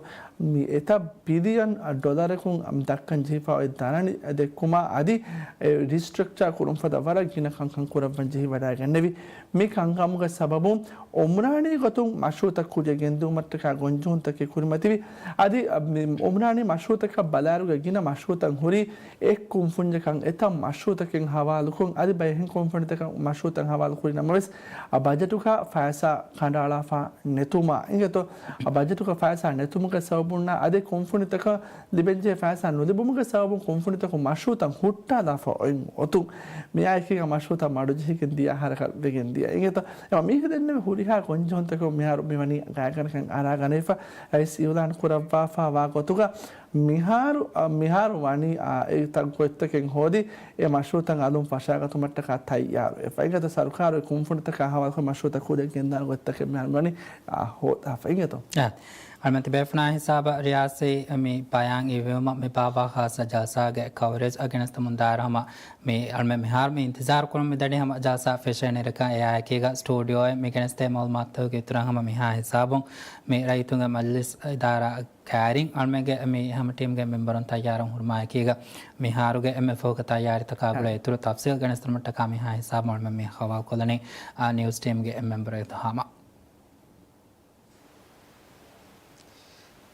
މި އެތައް ބިލިއަން ޑޮލަރަކުން ދައްކަން ޖެހިފަ އޮތް ދަރަނި ދެއްކުމާ އަދި އެ ރީސްޓްރަކްޗާ ކުރުން ފަދަ ވަރަށް ގިނަ ކަންކަން ކުރައްވަން ޖެހިވަޑައިގެންނެވި. މި ކަންކަމުގެ ސަބަބުން އުމްރާނީ ގޮތުން މަޝްރޫއުތައް ކުރިއަށް ގެންދިއުމަށްޓަކާ ގޮންޖެހުންތަކެއް ކުރިމަތިވި. އަދި، އަ، މި އުމްރާނީ މަޝްރޫއުތަކަށް ބަލާއިރުގަ ގިނަ މަޝްރޫއުތައް ހުރީ އެއް ކުންފުންޏަކަށް އެތައް މަޝްރޫއުތަކެއް ހަވާލުކޮށް، އަދި ބައެއް ކުންފުނިތަކަށް މަޝްރޫއުތައް ހަވާލު ކުރި ނަމަވެސް، އަ، ބަޖެޓުގަ ފައިސާ ކަނޑައަޅާފަ ނެތުމާ އިނގޭތޯ، އަ، ބަޖެޓުގަ ފައިސާ ނެތުމުގެ ސަބަބުންނާ އަދި ކުންފުނިތަކަށް ލިބެންޖެހޭ ފައިސާ ނުލިބުމުގެ ސަބަބުން ކުންފުނިތަކުން މަޝްރޫއުތައް ހުއްޓާލާފަ އޮތް އޮތުން. މިއާއެކީގަ މަޝްރޫއުތައް މަޑުޖެހިގެން ދިޔަ އަހަރަކަށް ވެގެން ދިޔަ. އިނގޭތޯ، އެމަ މީހުން ދެންނެވި ހުރިހާ ގޮންޖެހުންތަކުން މިހާރު މިވަނީ ގާތްގަނޑަކަށް އަރާގަނެފަ. ރައީސް އިއުލާން ކުރައްވާފަ ވާ ގޮތުގަ މިހާރު، އަ، މިހާރު ވަނީ، އާ، އެ ތައް ގޮތްތަކެއް ހޯދި، އެ މަޝްރޫއުތައް އަލުން ފަށާގަތުމަށްޓަކާ ތައްޔާރުވެފަ. އިނގޭތޯ، ސަރުކާރު އެ ކުންފުނިތަކާ ހަވާލުކޮށް މަޝްރޫއުތައް ކުރިއަށް ގެންދާނެ ގޮތްތަކެއް މިހާރު ވަނީ، އާ، ހޯދާފަ. އިނގޭތޯ. އާ. އަޅުމެން ތިބޭފުޅުންނާ ހިސާބަށް ރިޔާސީ މި ބަޔާން އިއްވެވުމަށް މި ބާއްވާ ޚާއްޞަ ޖަލްސާގެ ކަވަރޭޖް ގެނެސްދެމުން ދާއިރު ހަމަ މި އަޅުމެން މިހާރު މި އިންތިޒާރު ކުރަމުން މިދަނީ ހަމަ ޖަލްސާ ފެށޭނެ ރެކާ އެއާއެކީގަ ސްޓޫޑިއޯއެއް މި ގެނެސްދޭ މައުލޫމާތުގެ އިތުރަށް ހަމަ މިހާ ހިސާބުން މި ރައްޔިތުންގެ މަޖިލިސް އިދާރާ ކައިރިން އަޅުމެންގެ މި ހަމަ ޓީމްގެ މެމްބަރުން ތައްޔާރުން ހުރުމާއެކީގަ މިހާރުގެ އެންމެ ފަހުގެ ތައްޔާރީތަކާ ގުޅޭ އިތުރު ތަފްސީލް ގެނެސްދިނުމަށްޓަކާ މިހާ ހިސާބުން އަޅުމެން މި ހަވާލުކޮށްލަނީ، އާ، ނިއުސް ޓީމްގެ އެއް މެމްބަރު އެދުހާމަށް.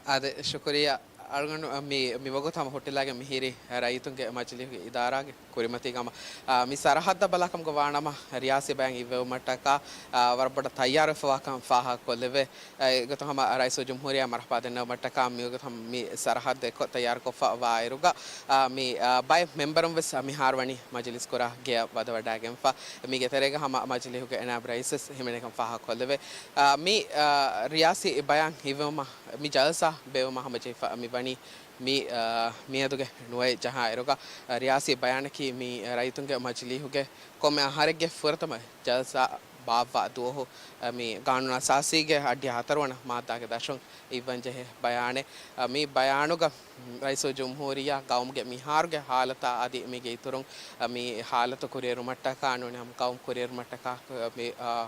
އާދެ، ޝުކުރިއްޔާ. އަޅުގަނޑު މި، މި ވަގުތު ހަމަ ހުއްޓިލާގެން މިހިރީ ރައްޔިތުންގެ މަޖިލީހުގެ އިދާރާގެ ކުރިމަތީގަ ހަމަ، އާ، މި ސަރަހައްދަށް ބަލާކަމުގަ ވާނަމަ، ރިޔާސީ ބަޔަން އިއްވެވުމަށްޓަކާ، އާ، ވަރަށް ބޮޑަށް ތައްޔާރުވެފަވާކަން ފާހަގަކޮށްލެވޭ. އެގޮތުން ހަމަ ރައީސުލްޖުމްހޫރިއްޔާ މަރުޙަބާ ދެންނެވުމަށްޓަކާ މިވަގުތު ހަމަ މި ސަރަހައްދު އެއްކޮށް ތައްޔާރުކޮށްފަ ވާއިރުގަ، އާ، މި، އާ، ބައެއް މެމްބަރުން ވެސް މިހާރު ވަނީ މަޖިލިސް ކުރާ ގެޔަށް ވަދެވަޑައިގެންފަ. މީގެ ތެރޭގަ ހަމަ މަޖިލީހުގެ ނާއިބު ރައީސް ވެސް ހިމެނޭކަން ފާހަގަކޮށްލެވޭ. އާ، މި، އާ، ރިޔާސީ ބަޔާން އިއްވެވުމަށް މި ޖަލްސާ ބޭއްވުމަށް ހަމަޖެހިފަ މި ވަނީ މި، އާ، މިއަދުގެ ނުވައެއް ޖަހާއިރުގަ، އާ، ރިޔާސީ ބަޔާނަކީ މި ރައްޔިތުންގެ މަޖިލީހުގެ ކޮންމެ އަހަރެއްގެ ފުރަތަމަ ޖަލްސާ ބާއްވާ ދުވަހު، އާ، މި ގާނޫނު އަސާސީގެ އައްޑިހަ ހަތަރު ވަނަ މާއްދާގެ ދަށުން އިއްވަން ޖެހޭ ބަޔާނެއް. އާ، މި ބަޔާނުގަ ރައީސުލްޖުމްހޫރިއްޔާ ގައުމުގެ މިހާރުގެ ހާލަތާ އަދި މީގެ އިތުރުން، އާ، މި ހާލަތު ކުރިއެރުމަށްޓަކާ ނޫނީ ހަމަ ގައުމު ކުރިއެރުމަށްޓަކާ، އާ، މި، އާ،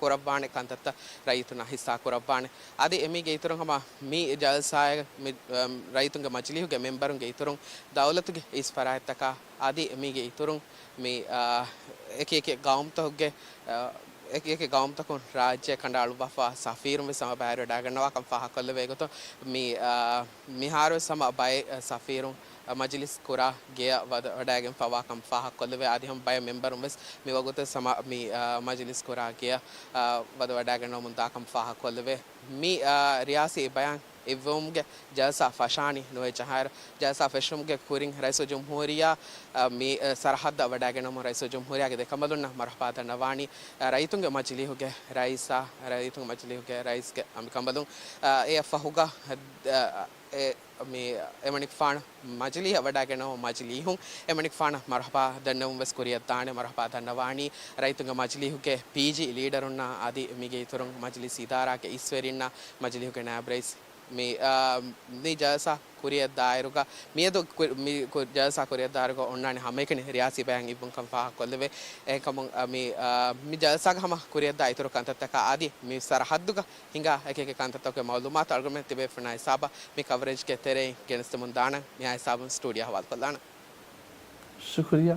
ކުރައްވާނެ ކަންތައްތައް ރައްޔިތުންނާ ހިއްސާ ކުރައްވާނެ. އަދި އެމީގެ އިތުރުން ހަމަ މި ޖަލްސާއެއް މި، އަ، ރައްޔިތުންގެ މަޖިލީހުގެ މެންބަރުންގެ އިތުރުން ދައުލަތުގެ އިސް ފަރާތްތަކާ އަދި މީގެ އިތުރުން މި، އަ، އެކި އެކި ގައުމުތަކުގެ، އަ، އެކި އެކި ގައުމުތަކުން ރާއްޖެ ކަނޑައަޅުއްވާފަ ސަފީރުން ވެސް ހަމަ ބައިވެރިވެވަޑައިގަންނަވާކަން ފާހަގަކޮށްލެވޭ ގޮތުން މި، އަ، މިހާރުވެސް ހަމަ ބައެއް ސަފީރުން މަޖިލިސް ކުރާ ގެޔަށް ވަދަ ވަޑައިގެންފަވާކަން ފާހަގަކޮށްލެވޭ. އަދި ހަމަ ބައެއް މެންބަރުން ވެސް މި ވަގުތު ސަމާ މި، އާ، މަޖިލިސް ކުރާ ގެޔަށް، އާ، ވަދަ ވަޑައިގަންނަވަމުން ދާކަން ފާހަގަކޮށްލެވޭ. މި، އާ، ރިޔާސީ ބަޔާން އިއްވުމުގެ ޖަލްސާ ފަށާނީ ނުވައެއް ޖަހާއިރު، ޖަލްސާ ފެށުމުގެ ކުރިން ރައީސުލްޖުމްހޫރިއްޔާ، އާ، މި، އާ، ސަރަހައްދަށް ވަޑައިގަންނަވަމުން ރައީސުލްޖުމްހޫރިއްޔާގެ ދެކަނބަލުންނަށް މަރުޙަބާ ދަންނަވާނީ، އާ، ރައްޔިތުންގެ މަޖިލީހުގެ ރައީސާ، ރައްޔިތުންގެ މަޖިލީހުގެ ރައީސްގެ އަނބިކަނބަލުން، އާ، އެއަށްފަހުގަ، އާ، އެ، މި އެމަނިކުފާނު މަޖިލީހަށް ވަޑައިގަންނަވަމުން މަޖިލީހުން އެމަނިކުފާނަށް މަރުޙަބާ ދަންނަވަމުން ވެސް ކުރިއަށްދާނެ. މަރުޙަބާ ދަންނަވާނީ ރައްޔިތުންގެ މަޖިލީހުގެ ޕީޖީ ލީޑަރުންނާ އަދި މީގެ އިތުރުން މަޖިލިސް އިދާރާގެ އިސްވެރިންނާ، މަޖިލީހުގެ ނާއިބު ރައީސް މި، އާ، މި ޖަލްސާ ކުރިއަށްދާއިރުގަ، މިއަދު ކު-، މި ކު-، ޖަލްސާ ކުރިއަށްދާއިރުގަ އޮންނާނެ ހަމައެކަނި ރިޔާސީ ބަޔާން އިއްވުންކަން ފާހަގަކޮށްލެވޭ. އެހެންކަމުން، އާ، މި، އާ، މި ޖަލްސާގަ ހަމަ ކުރިއަށްދާ އިތުރު ކަންތައްތަކާ އަދި މި ސަރަހައްދުގަ ހިނގާ އެކި އެކި ކަންތައްތަކުގެ މައުލޫމާތު އަޅުގަނޑުމެން ތިބޭފުޅުންނާ ހިސާބަށް މި ކަވަރޭޖްގެ ތެރެއިން ގެނެސްދެމުން ދާނަން. މިއާ ހިސާބުން ސްޓޫޑިއޯ ހަވާލުކޮށްލާނަން. ޝުކުރިއްޔާ.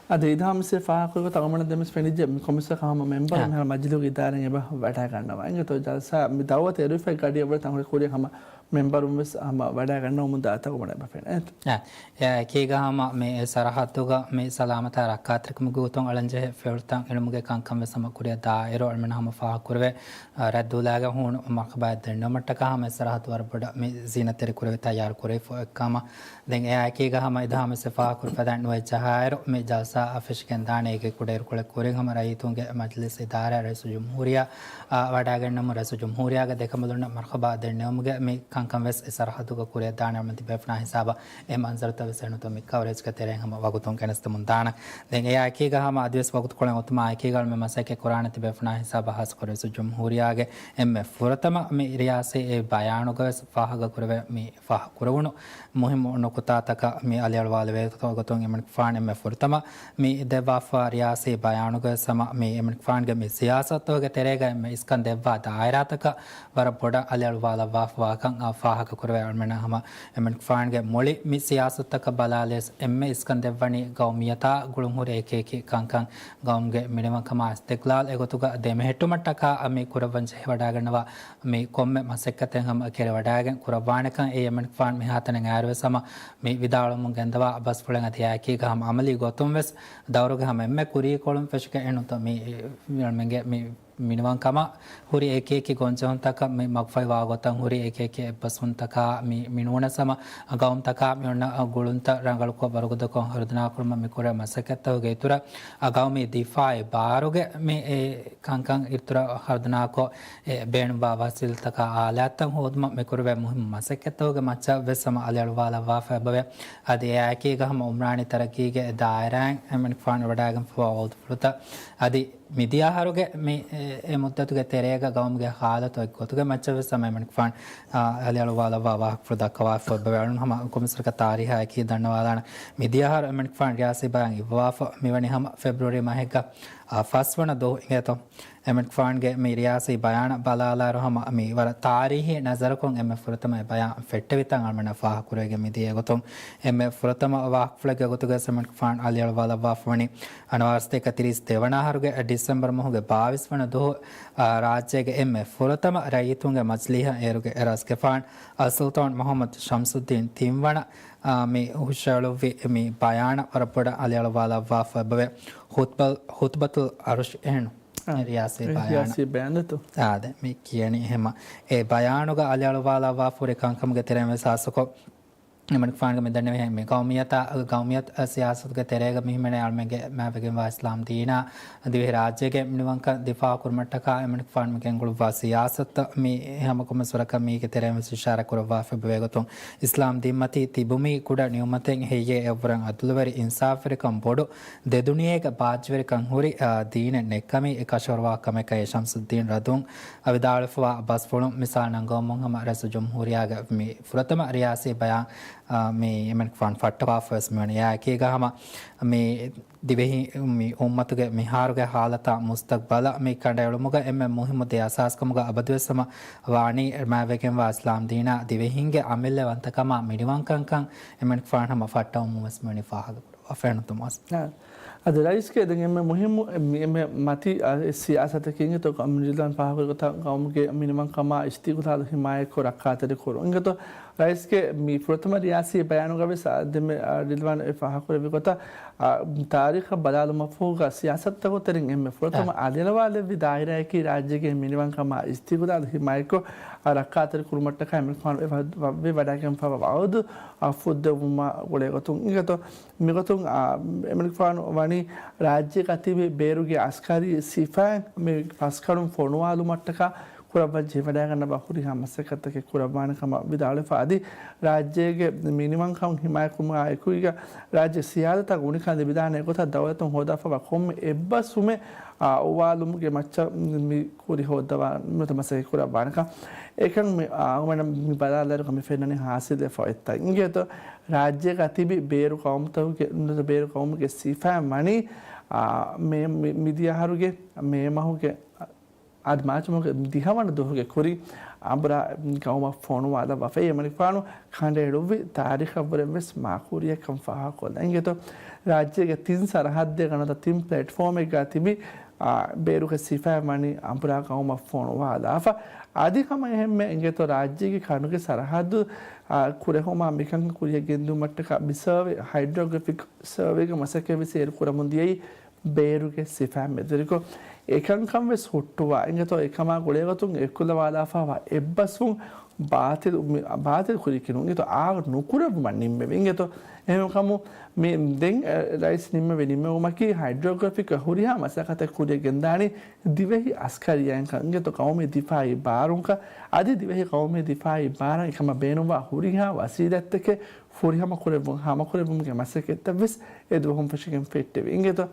އަދި އިދާމިސް ފާހަގަކުރި ގޮތަށް އަޅުގަނޑަށް ދެންވެސް ފެނިއްޖެ މި ކޮމިސަރ ހަމަ މެމްބަރުން ހަ. މިހާރު މަޖިލީހުގެ އިދާރާއިން އެބަ ވަޑައިގަންނަވާ. އިނގޭތޯ ޖަލްސާ މި ދައުވަތު އެރުވިފައި ގަޑިއަށް ވަނީ ތަން ހުރި ކުރިއަށް ހަމަ މެމްބަރުން ވެސް ހަމަ ވަޑައިގަންނަވަމުން ދާތަން އަޅުގަނޑަށް އެބަ ފެނޭ. އެ، އެއާއެކީގަ ހަމަ މި ސަރަހައްދުގަ މި ސަލާމަތާ ރައްކާތެރިކަމުގެ ގޮތުން އަޅަންޖެހޭ ފިޔަވަޅުތައް އެޅުމުގެ ކަންކަން ވެސް ހަމަ ކުރިއަށް ދާއިރު އަޅުމެން ހަމަ ފާހަގަކުރެވޭ، އަ، ރައްދުލާގެ ހޫނު މަރުޙަބާއެއް ދެންނެވުމަށްޓަކާ ހަމަ ސަރަހައްދު ވަރަށް ބޮޑަށް މި ޒީނަތްތެރި ކުރެވި ތައްޔާރު ކުރެވިފަ އެއްކަމަށް. ދެން އެއާއެކީގަ ހަމަ އިދާމިސް ފާހަގަކުރި ފަދައިން ނުވައެއް ޖަހާއިރު މި ޖަލްސާ އަށް ފެށިގެން ދާނެ. އޭގެ ކުޑައިރުކޮޅެއް ކުރިން ހަމަ ރައްޔިތުންގެ މަޖިލިސް އިދާރާ ރައީސުލްޖުމްހޫރިއްޔާ، އަ، ވަޑައިގަންނަމުން ރައީސުލްޖުމްހޫރިއްޔާގެ ދެކަނބަލުންނަށް މަރުޙަބާ ދެންނެވުމުގެ މި ކަންކަން ވެސް އެ ސަރަހައްދުގަ ކުރިއަށްދާނެ. އަޅުމެން ތިބޭފުޅުންނާ ހިސާބަށް އެ މަންޒަރުތައް ވެސް އެނޫންތޯ މި ކަވަރޭޖްގެ ތެރެއިން ހަމަ ވަގުތުން ގެނެސްދެމުން ދާނަން. ދެން އެއާއެކީގަ ހަމަ އަދިވެސް ވަގުތުކޮޅެއް އޮތުމާ އެކީގަ އަޅުމެން މަސައްކަތް ކުރާނެ ތިބޭފުޅުންނާ ހިސާބަށް ހާއްސަކޮށް ރައީސުލްޖުމްހޫރިއްޔާގެ އެންމެ ފުރަތަމަ މި ރިޔާސީ ބަޔާނުގަ ވެސް ފާހަގަކުރެވޭ މި ފާހަގަކުރެވުނު މުހިއްމު ނުކުތާތަކަށް މި އަލިއަޅުވާލެވޭ ގޮތުން އެމަނިކުފާނު އެންމެ ފުރަތަމަ މި ދެއްވާފަ ރިޔާސީ ބަޔާނުގަ ވެސް ހަމަ މި އެމަނިކުފާނުގެ މި ސިޔާސަތުގެ ތެރޭގަ އެންމެ އިސްކަން ދެއްވާ ދާއިރާތަކަށް ވަރަށް ބޮޑަށް އަލިއަޅުވާލައްވާފަވާކަން އާ ފާހަގަކުރެވޭ. އަޅުމެން ހަމަ އެމަނިކުފާނުގެ މުޅި މި ސިޔާސަތުތަކަށް ބަލާލިޔަސް އެންމެ އިސްކަން ދެއްވަނީ ގައުމިއްޔަތާ ގުޅުންހުރި އެކި އެކި ކަންކަން ގައުމުގެ މިނިވަންކަމާ އިސްތިގްލާލް އެގޮތުގަ ދެމެހެއްޓުމަށްޓަކާ މި ކުރައްވަން ޖެހިވަޑައިގަންނަވާ މި ކޮންމެ މަސައްކަތެއް ހަމަ ކެރިވަޑައިގެން ކުރައްވާނެކަން އެ އެމަނިކުފާނު މިހާތަނަށް އައިރުވެސް ހަމަ މި ވިދާޅުވަމުން ގެންދަވާ ބަސްފުޅެއް އަދި އެއާއެކީގަ ހަމަ އަމަލީ ގޮތުން ވެސް ދައުރުގެ ހަމަ އެންމެ ކުރީކޮޅުން ފެށިގެން އެނޫންތޯ މި މީގެ މި މިނިވަންކަމާ ހުރި އެކި އެކި ގޮންޖެހުންތަކަށް މި މަގުފަހިވާ ގޮތަށް ހުރި އެކި އެކި އެއްބަސްވުންތަކާ މި، މި ނޫނަސް ހަމަ ގައުމުތަކާ މި އޮންނަ ގުޅުންތައް ރަނގަޅުކޮށް ވަރުގަދަކޮށް ހަރުދަނާކުރުމަށް މި ކުރެ މަސައްކަތްތަކުގެ އިތުރަށް ގައުމީ ދިފާއީ ބާރުގެ މި އެ ކަންކަން އިތުރަށް ހަރުދަނާކޮށް، އެ ބޭނުންވާ ވަސީލަތްތަކާ އާލާތްތައް ހޯދުމަށް މި ކުރެވޭ މުހިއްމު މަސައްކަތްތަކުގެ މައްޗަށް ވެސް ހަމަ އަލިއަޅުވާލައްވާފަ އެބަވޭ. އަދި އެއާއެކީގަ ހަމަ އުމްރާނީ ތަރައްގީގެ ދާއިރާއިން އެމަނިކުފާނު ވަޑައިގެންފަވާ އުސޫލުތައް އަދި މިދިޔަ އަހަރުގެ މި، އެ، އެ މުއްދަތުގެ ތެރޭގަ ގައުމުގެ ހާލަތު އެއްގޮތުގެ މައްޗަށް ވެސް ހަމަ އެމަނިކުފާނު، އާ، އަލިއަޅުވާލައްވާ ވާހަކަފުޅު ދައްކަވާފަ އެބަވޭ. އަޅުން ހަމަ ކޮމިސަރަކަށް ތާރީހާއެކީ ދަންނަވާލާނަން. މިދިޔަ އަހަރު އެމަނިކުފާނު ރިޔާސީ ބަޔާން އިއްވާފަ މިވަނީ ހަމަ ފެބްރުއަރީ މަހެއްގަ، އާ، ފަސްވަނަ ދުވަހު އިނގޭތޯ. އެމަނިކުފާނުގެ މި ރިޔާސީ ބަޔާނަށް ބަލާލާއިރު ހަމަ މި ވަރަށް ތާރީހީ ނަޒަރަކުން އެންމެ ފުރަތަމަ އެ ބަޔާން ފެއްޓެވިތަން އަޅުމެންނަށް ފާހަގަކުރެވިގެން މިދިޔަ ގޮތުން އެންމެ ފުރަތަމަ ވާހަކަފުޅެއްގެ ގޮތުގައި އެމަނިކުފާނު އަލިއަޅުވާލައްވާފަވަނީ އަންވާރަ ސަތޭކަ ތިރީސް ދެވަނަ އަހަރުގެ ޑިސެމްބަރު މަހުގެ ބާވީސް ވަނަ ދުވަހު، އާ، ރާއްޖޭގެ އެންމެ ފުރަތަމަ ރައްޔިތުންގެ މަޖިލީހަށް އޭރުގެ އެރަސްގެފާނު އަލްސުލްޠާން މުޙައްމަދު ޝަމްސުއްދީން ތިންވަނަ، އާ، މި ހުށައެޅުއްވި މި ބަޔާނަށް ވަރަށް ބޮޑަށް އަލިއަޅުވާލައްވާފަ އެބަވޭ. ޚުތްބަ-، ޚުތްބަތުލް އަރުޝް އެހެން. އާ، ރިޔާސީ ބަޔާނަށް. ރިޔާސީ ބަޔާނެއްތޯ؟ އާދެ، މި ކިޔަނީ އެހެމަ. އެ ބަޔާނުގަ އަލިއަޅުވާލައްވާފަ ހުރި ކަންކަމުގެ ތެރެއިން ވެސް ހާއްސަކޮށް، އެމަނިކުފާނުގެ މި ދެންނެވިހެން މި ގައުމިއްޔަތާ، ގައުމިއްޔަތު ސިޔާސަތުގެ ތެރޭގަ މިހިމެނޭ އަޅުމެންގެ މާތްވެގެންވާ އިސްލާމް ދީނާ ދިވެހި ރާއްޖޭގެ މިނިވަންކަން ދިފާއު ކުރުމަށްޓަކާ އެމަނިކުފާނު މި ގެންގުޅުއްވާ ސިޔާސަތު މި ހަމަކޮންމެ ސުރަކަށް މީގެ ތެރެއިން ވެސް އިޝާރާތް ކުރައްވާފައި ވޭގޮތުން އިސްލާމް ދީންމަތީ ތިބުމީ ކުޑަ ނިޢުމަތެއް ހެއްޔޭ އެއަށްވުރެން އަދުލުވެރި އިންސާފުވެރިކަން ބޮޑު ދެދުނިޔޭގެ ބާއްޖަވެރިކަން ހުރި، އާ، ދީނެއް ނެތްކަމީ އެ ކަށަވަރުވާ ކަމެކޭ ޝަމްސުއްދީން ރަދުން އަ، ވިދާޅުވެފަވާ ބަސްފުޅުން މިސާލަށް ނަންގަވަމުން ހަމަ ރައީސުލްޖުމްހޫރިއްޔާގެ މި ފުރަތަމަ ރިޔާސީ ބަޔާން، އާ، މި އެމަނިކުފާނު ފައްޓަވާފަވެސް މިވަނީ. އެއާއެކީގަ ހަމަ މި ދިވެހި މި އުއްމަތުގެ މިހާރުގެ ހާލަތާ މުސްތަގްބަލަށް މި ކަނޑައެޅުމުގަ އެންމެ މުހިއްމު ދެ އަސާސްކަމުގަ އަބަދުވެސް ހަމަ ވާނީ މާތްވެގެންވާ އިސްލާމް ދީނާ ދިވެހިންގެ އަމިއްލަ ވަންތަކަމާ މިނިވަންކަންކަން އެމަނިކުފާނު ހަމަ ފައްޓަވަމުން ވެސް މިވަނީ ފާހަގަ ކުރައްވާފައި ނުތުމާސް. އާ، އަދި ރައީސްގެ ދެން އެންމެ މުހިއްމު އެ-، މި-، އެންމެ މަތީ، އާ، ސިޔާސަތަކީ އިނގޭތޯ ރިޒްވާން ފާހަގަކުރި ގޮތަށް ގައުމުގެ މިނިވަންކަމާ އިސްތިގްލާލު ހިމާޔަތްކޮށް ރައްކާތެރި ކުރުން. އިނގޭތޯ ރައީސްގެ މި ފުރަތަމަ ރިޔާސީ ބަޔާނުގަ ވެސް، އާ، ދެންމެ، އާ، ރިޒްވާން އެ ފާހަގަކުރެއްވި ގޮތަށް، އާ، ތާރީޚަށް ބަލާލުމަށްފަހުގަ ސިޔާސަތުތަކުގެ ތެރެއިން އެންމެ ފުރަތަމަ އާ. އަލިއަޅުވާލެއްވި ދާއިރާއަކީ ރާއްޖޭގެ މިނިވަންކަމާ އިސްތިގްލާލު ހިމާޔަތްކޮށް، އާ، ރައްކާތެރި ކުރުމަށްޓަކާ އެމަނިކުފާނު ވެ-، ވެ-، ވެވަޑައިގެންފަވާ ވައުދު، އާ، ފުއްދެވުމާ ގުޅޭގޮތުން. އިނގޭތޯ މިގޮތުން، އާ، އެމަނިކުފާނު ވަނީ ރާއްޖޭގަ ތިބި ބޭރުގެ އަސްކަރީ ސިފައިން މި ފަސްކަޅުން ފޮނުވާލުމަށްޓަކާ ކުރައްވަން ޖެހިވަޑައިގަންނަވާ ހުރިހާ މަސައްކަތްތަކެއް ކުރައްވާނެ ކަމަށް ވިދާޅުވެފަ އަދި ރާއްޖޭގެ މިނިވަންކަން ހިމާޔަތްކުރުމާ އެކުގަ ރާއްޖެ ސިޔާދަތާ ގުނިކަން ލިބިދާނެ ގޮތަށް ދައުލަތުން ހޯދާފައިވާ ކޮންމެ އެއްބަސްވުމެއް، އާ، އޮވާލުމުގެ މައްޗަށް މި ކުރި ހޯއްދަވާ ނުވަތަ މަސައްކަތް ކުރައްވާނެކަން. އެކަން މި، އާ، އަޅުގަނޑަށް މި ބަލާލާއިރު މި ފެންނަނީ ހާސިލްވެފަ އޮތްތަން. އިނގޭތޯ ރާއްޖޭގަ ތިބި ބޭރު ޤައުމުތަކުގެ، ނުވަތަ ބޭރު ޤައުމުގެ ސިފައިން ވަނީ، އާ، މޭ-، މި-، މިދިޔަ އަހަރުގެ މޭ މަހުގެ އަދި މާޗުމަހުގެ ދިހަވަނަ ދުވަހުގެ ކުރިން އަނބުރާ ޤައުމަށް ފޮނުވާލައްވާފައި އެމަނިކުފާނު ކަނޑައެޅުއްވި ތާރީޚަށްވުރެން ވެސް މާކުރިއަކަށް ފާހަގަކޮށްލަން. އިނގޭތޯ ރާއްޖޭގެ ތިން ސަރަހައްދެއްގަ ނުވަތަ ތިން ޕްލެޓްފޯމެއްގަ ތިބި، އާ، ބޭރުގެ ސިފައިން ވަނީ އަނބުރާ ޤައުމަށް ފޮނުވާލާފަ. އަދި ހަމަ އެހެންމެ އިނގޭތޯ ރާއްޖޭގެ ކަނޑުގެ ސަރަހައްދު، އާ، ކުރެހުމާ މިކަންކަން ކުރިއަށް ގެންދިއުމަށްޓަކާ މި ސަރވޭ، ހައިޑްރޯގްރަފިކް ސަރވޭގެ މަސައްކަތް ވެސް އޭރު ކުރަމުން ދިޔައީ ބޭރުގެ ސިފައިން މެދުވެރިކޮށް، އެކަންކަން ވެސް ހުއްޓުވާ. އިނގޭތޯ އެކަމާ ގުޅޭގޮތުން އެއްކުލަވާލާފައިވާ އެއްބަސްވުން ބާތިލް، މި، ބާތިލް ކުރިއަކީ ނޫން. އިނގޭތޯ އާ ނުކުރެއްވުމަށް ނިންމެވި. އިނގޭތޯ އެހެންކަމުން މި ދެން، އެ، ރައީސް ނިންމެވި ނިންމެވުމަކީ ހައިޑްރޯގްރަފިކް ހުރިހާ މަސައްކަތެއް ކުރިއަށް ގެންދާނީ ދިވެހި އަސްކަރިއްޔާއިން ކަން. އިނގޭތޯ ޤައުމީ ދިފާއީ ބާރުންކަން އަދި ދިވެހި ޤައުމީ ދިފާއީ ބާރަށް އެކަމަށް ބޭނުންވާ ހުރިހާ ވަސީލަތްތަކެއް ފުރިހަމަ ކުރެއްވުން، ހާމަކުރެއްވުމުގެ މަސައްކަތްތައް ވެސް އެ ދުވަހުން ފެށިގެން ފެއްޓެވި. އިނގޭތޯ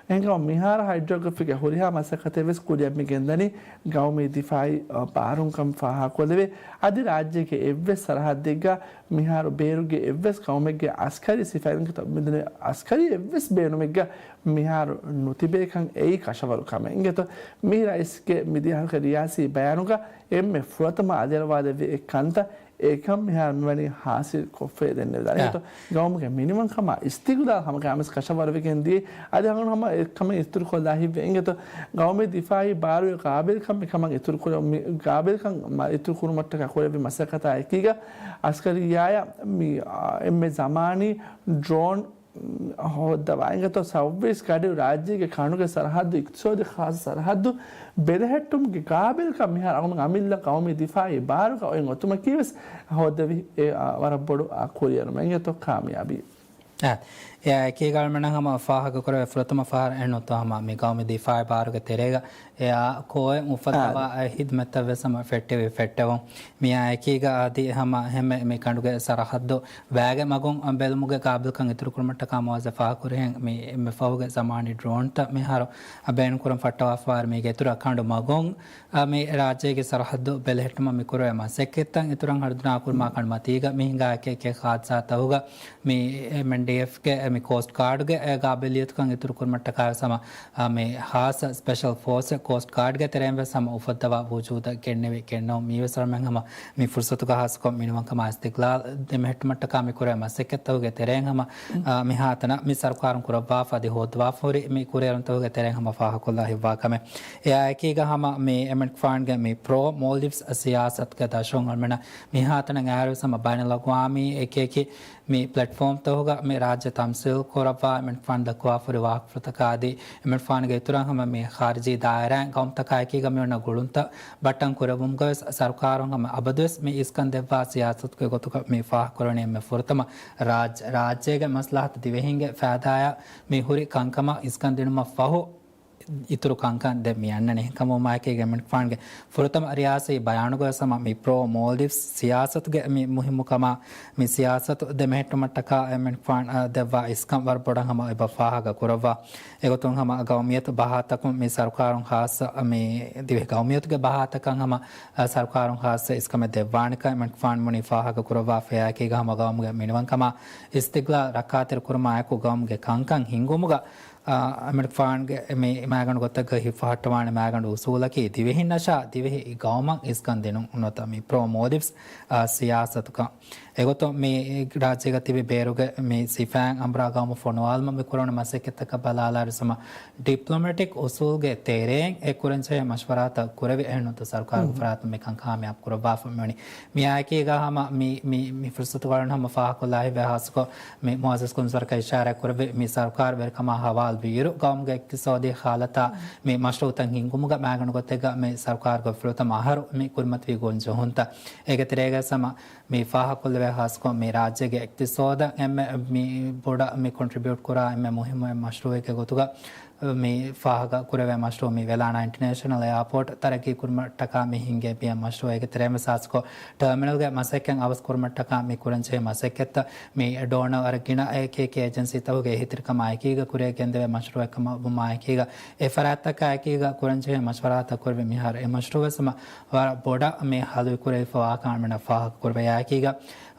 އެހެންކަމުން މިހާރު ހައިޑްރޯގްރަފިކްގެ ހުރިހާ މަސައްކަތެއް ވެސް ކުރިއަށް މި ގެންދަނީ ޤައުމީ ދިފާއީ، އަ، ބާރުންކަން ފާހަގަކޮށްލެވޭ. އަދި ރާއްޖޭގެ އެއްވެސް ސަރަހައްދެއްގަ މިހާރު ބޭރުގެ އެއްވެސް ޤައުމެއްގެ އަސްކަރީ ސިފައިންގެ ތަ-، މިދުނިޔޭ އަސްކަރީ އެއްވެސް ބޭނުމެއްގަ މިހާރު ނުތިބޭކަން އެއީ ކަށަވަރު ކަމެއް. އިނގޭތޯ މި ރައީސްގެ މިދިޔަ އަހަރުގެ ރިޔާސީ ބަޔާނުގަ އެންމެ ފުރަތަމަ އަލިއަޅުވާލެއްވި އެއް ކަންތައް އެކަން މިހާރު މިވަނީ ހާސިލް ކޮށްފައި ދެންނެވިދާނެ. އާ. އިނގޭތޯ ގައުމުގެ މިނިވަންކަމާ އިސްތިގްލާލް ހަމަގައިމުވެސް ކަށަވަރުވެގެން ދިޔައީ. އަދި ހަމަ އެކަމަށް އިތުރުކޮށްލާ ހިތްވޭ. އިނގޭތޯ ގައުމީ ދިފާއީ ބާރުގެ ޤާބިލްކަން މިކަމަށް އިތުރުކުރ-، މި ޤާބިލްކަން މަ-، އިތުރުކުރުމަށްޓަކާ ކުރެއްވި މަސައްކަތާ އެކީގަ އަސްކަރިއްޔާޔަށް މި، އާ، އެންމެ ޒަމާނީ ޑްރޯން ހޯއްދަވާ. އިނގޭތޯ ސައުވީސް ގަޑިއު ރާއްޖޭގެ ކަނޑުގެ ސަރަހައްދު، އިޤްތިޞާދީ ޚާއްޞަ ސަރަހައްދު ބެލެހެއްޓުމުގެ ޤާބިލްކަން މިހާރު އަޅުގަނޑު އަމިއްލަ ޤައުމީ ދިފާއީ ބާރުގަ އޮތް އޮތުމަކީ ވެސް ހޯއްދެވި އެ، އާ، ވަރަށް ބޮޑު، އާ، ކުރިއެރުމެއް. އިނގޭތޯ ކާމިޔާބީ. އެ، އެއާއެކީގަ އަޅުމެންނަށް ހަމަ ފާހަގަކުރެވޭ ފުރަތަމަ ފަހަރަށް އެއްނުތޯ ހަމަ މި ޤައުމީ ދިފާއީ ބާރުގެ ތެރޭގަ އެއާ ކޯއެއް އުފައްދަވާ އާ. އެ ހިދުމަތްތައް ވެސް ހަމަ ފެއްޓެވި ފެއްޓެވުން. މިއާއެކީގަ އަދި ހަމަ ހެމެ މި ކަނޑުގެ ސަރަހައްދު ވައިގެ މަގުން ބެލުމުގެ ޤާބިލްކަން އިތުރުކުރުމަށްޓަކާ މުވައްޒަފާ ކުރިހެން މި އެންމެ ފަހުގެ ޒަމާނީ ޑްރޯންތައް މިހާރު ބޭނުންކުރަން ފައްޓަވާފަވާއިރު މީގެ އިތުރަށް ކަނޑު މަގުން އަ، މި ރާއްޖޭގެ ސަރަހައްދު ބެލެހެއްޓުމަށް މި ކުރެވޭ މަސައްކަތްތައް އިތުރަށް ހަރުދުނާ ކުރުމާ ކަނޑުމަތީގަ މި ހިނގާ އެކި އެކި ހާދިސާތަކުގަ މި އެމްއެންޑީއެފްގެ މި ކޯސްޓް ގާޑްގެ ގާބިލިއްޔަތުކަން އިތުރުކުރުމަށްޓަކާ ވެސް ހަމަ، އަ، މި ހާއްސަ ސްޕެޝަލް ފޯސް ކޯސްޓް ގާޑްގެ ތެރެއިން ވެސް ހަމަ އުފައްދަވާ ވުޖޫދަށް ގެންނެވި ގެންނެވުން. މީވެސް އަޅުމެން ހަމަ މި ފުރުސަތުގަ ހާއްސަކޮށް މިނިވަންކަމާ އިސްތިގްލާލް ދެމެހެއްޓުމަށްޓަކާ މި ކުރެވޭ މަސައްކަތްތަކުގެ ތެރެއިން ހަމަ، އަ، މިހާތަނަށް މި ސަރުކާރުން ކުރައްވާފަ އަދި ހޯއްދަވާފަ ހުރި މި ކުރިއެރުންތަކުގެ ތެރެއިން ހަމަ ފާހަގަކޮށްލާ ހިތްވާ ކަމެއް. އެއާއެކީގަ ހަމަ މި އެމަނިކުފާނުގެ މި ޕްރޯ މޯލްޑިވްސް ސިޔާސަތުގެ ދަށުން އަޅުމެނަށް މިހާތަނަށް އައިރުވެސް ހަމަ ބައިނަލްއަގްވާމީ އެކި އެކި މި ޕްލެޓްފޯމްތަކުގަ މި ރާއްޖެ ތަމްސީލް ކުރައްވާ އެމަނިކުފާނު ދައްކުވާފަހުރި ވާހަކަފުޅުތަކާއި، އެމަނިކުފާނުގެ އިތުރަށް ހަމަ މި ޚާރިޖީ ދާއިރާއިން ގައުމުތަކާއެކީގަ މި އޮންނަ ގުޅުންތައް ބައްޓަން ކުރެއްވުމުގަވެސް ސަރުކާރުން ހަމަ އަބަދުވެސް މި އިސްކަން ދެއްވާ ސިޔާސަތުގެ ގޮތުގަ މި ފާހަގަކުރަނީ އެންމެ ފުރަތަމަ ރާއްޖެ، ރާއްޖޭގެ މަސްލަހަތު ދިވެހިންގެ ފައިދާއަށް މި ހުރި ކަންކަމަށް އިސްކަން ދިނުމަށް ފަހު، އިތުރު ކަންކަން ދެން މި އަންނަނީ. އެހެންކަމުން މާއެކީގަ އެމަނިކުފާނުގެ ފުރަތަމަ ރިޔާސީ ބަޔާނުގަވެސް ހަމަ މި ޕްރޯ މޯލްޑިވްސް ސިޔާސަތުގެ މި މުހިއްމުކަމާ، މި ސިޔާސަތު ދެމެހެއްޓުމަށްޓަކާ އެމަނިކުފާނު ދެއްވާ އިސްކަން ވަރަށް ބޮޑަށް ހަމަ އެބަ ފާހަގަ ކުރައްވާ. އެގޮތުން ހަމަ ގައުމިއްޔަތު ބަހާތަކުން މި ސަރުކާރުން ޚާއްޞަ މި ދިވެހި ގައުމިއްޔަތުގެ ބަހާތަކަށް ހަމަ ސަރުކާރުން ޚާއްޞަ އިސްކަމެއް ދެއްވާނެކަން އެމަނިކުފާނު ބުނި ފާހަގަ ކުރައްވާފައި. އެއާއެކީގަ ހަމަ ގައުމުގެ މިނިވަންކަމާ އިސްތިގްލާލް ރައްކާތެރި ކުރުމާއެކު ގައުމުގެ ކަންކަން ހިންގުމުގަ އާ، އެމަނިކުފާނުގެ މި މާގަނޑު ގޮތެއްގަ ހިފަހައްޓަވާނެ މާގަނޑު އުސޫލަކީ، ދިވެހިންނަށާ ދިވެހި ގައުމަށް އިސްކަން ދިނުން ނުވަތަ މި ޕްރޯ މޯލްޑިވްސް، އާ، ސިޔާސަތުކަން. އެގޮތުން މި ރާއްޖޭގަ ތިބި ބޭރުގެ މި ސިފައިން އަނބުރާ ގައުމު ފޮނުވާލުމަށް މި ކުރެވުނު މަސައްކަތްތަކަށް ބަލާލާއިރު ހަމަ ޑިޕްލޮމެޓިކް އުސޫލްގެ ތެރެއިން އެ ކުރަންޖެހޭ މަޝްވަރާތައް ކުރެވި އެހެންނުތަ ސަރުކާރުގެ ފަރާތުން މިކަން ކާމިޔާބު ކުރައްވާފަ މިވަނީ. މިއާއެކީގަ ހަމަ މި، މި، މި ފުރުސަތުގައި ހަމަ ފާހަގަކޮށްލާ ހިތްވޭ ހާއްސަކޮށް މި މުއައްސަސް ކުންފުންވަރަކަށް އިޝާރާތް ކުރެއްވި މި ސަރުކާރު ވެރިކަމާ ހަވާލު ވިއިރު ގައުމުގެ އިޤްތިޞާދީ ހާލަތާ މި މަޝްރޫޢުތައް ހިންގުމުގަ މާގަނޑު ގޮތެއްގަ މި ސަރުކާރުގެ ފުރަތަމަ އަހަރު މި ކުރިމަތިވި ގޮންޖެހުންތައް. އޭގެ ތެރޭގަ ހަމަ މި ފާހަގަކޮށްލެވޭ ހާއްސަކޮށް މި ރާއްޖޭގެ އިޤްތިޞާދަށް އެންމެ މި ބޮޑަށް މި ކޮންޓްރިބިއުޓް ކުރާ އެންމެ މުހިއްމު އެއް މަޝްރޫޢެއްގެ ގޮތުގަ މި ފާހަގަ ކުރެވޭ މަޝްރޫޢު މި ވެލާނާ އިންޓަރނޭޝަނަލް އެއާޕޯޓް ތަރައްޤީ ކުރުމަށްޓަކާ މި ހިންގޭ ބިޔަ މަޝްރޫޢު. އޭގެ ތެރޭގަ ހާއްސަކޮށް ޓާމިނަލްގެ މަސައްކަތް އަވަސް ކުރުމަށްޓަކާ މި ކުރަންޖެހޭ މަސައްކަތްތައް މި ޑޯނަރ ވަރަށް ގިނަ އެކި އެކި އޭޖެންސީތަކުގެ އެހީތެރިކަމާ އެކީގަ ކުރިއަށް ގެންދެވޭ މަޝްރޫޢެއް ކަމަށް ވުމާ އެކީގަ އެ ފަރާތްތަކާ އެކީގަ ކުރަންޖެހޭ މަޝްވަރާތައް ކުރެވި މިހާރު އެ މަޝްރޫޢު ވެސް ހަމަ ވަރަށް ބޮޑަށް މި ހަލުވި ކުރެވިފަ ވާކަން އަޅުމެންނަށް ފާހަގަ ކުރެވޭ. އެއާއެކީގަ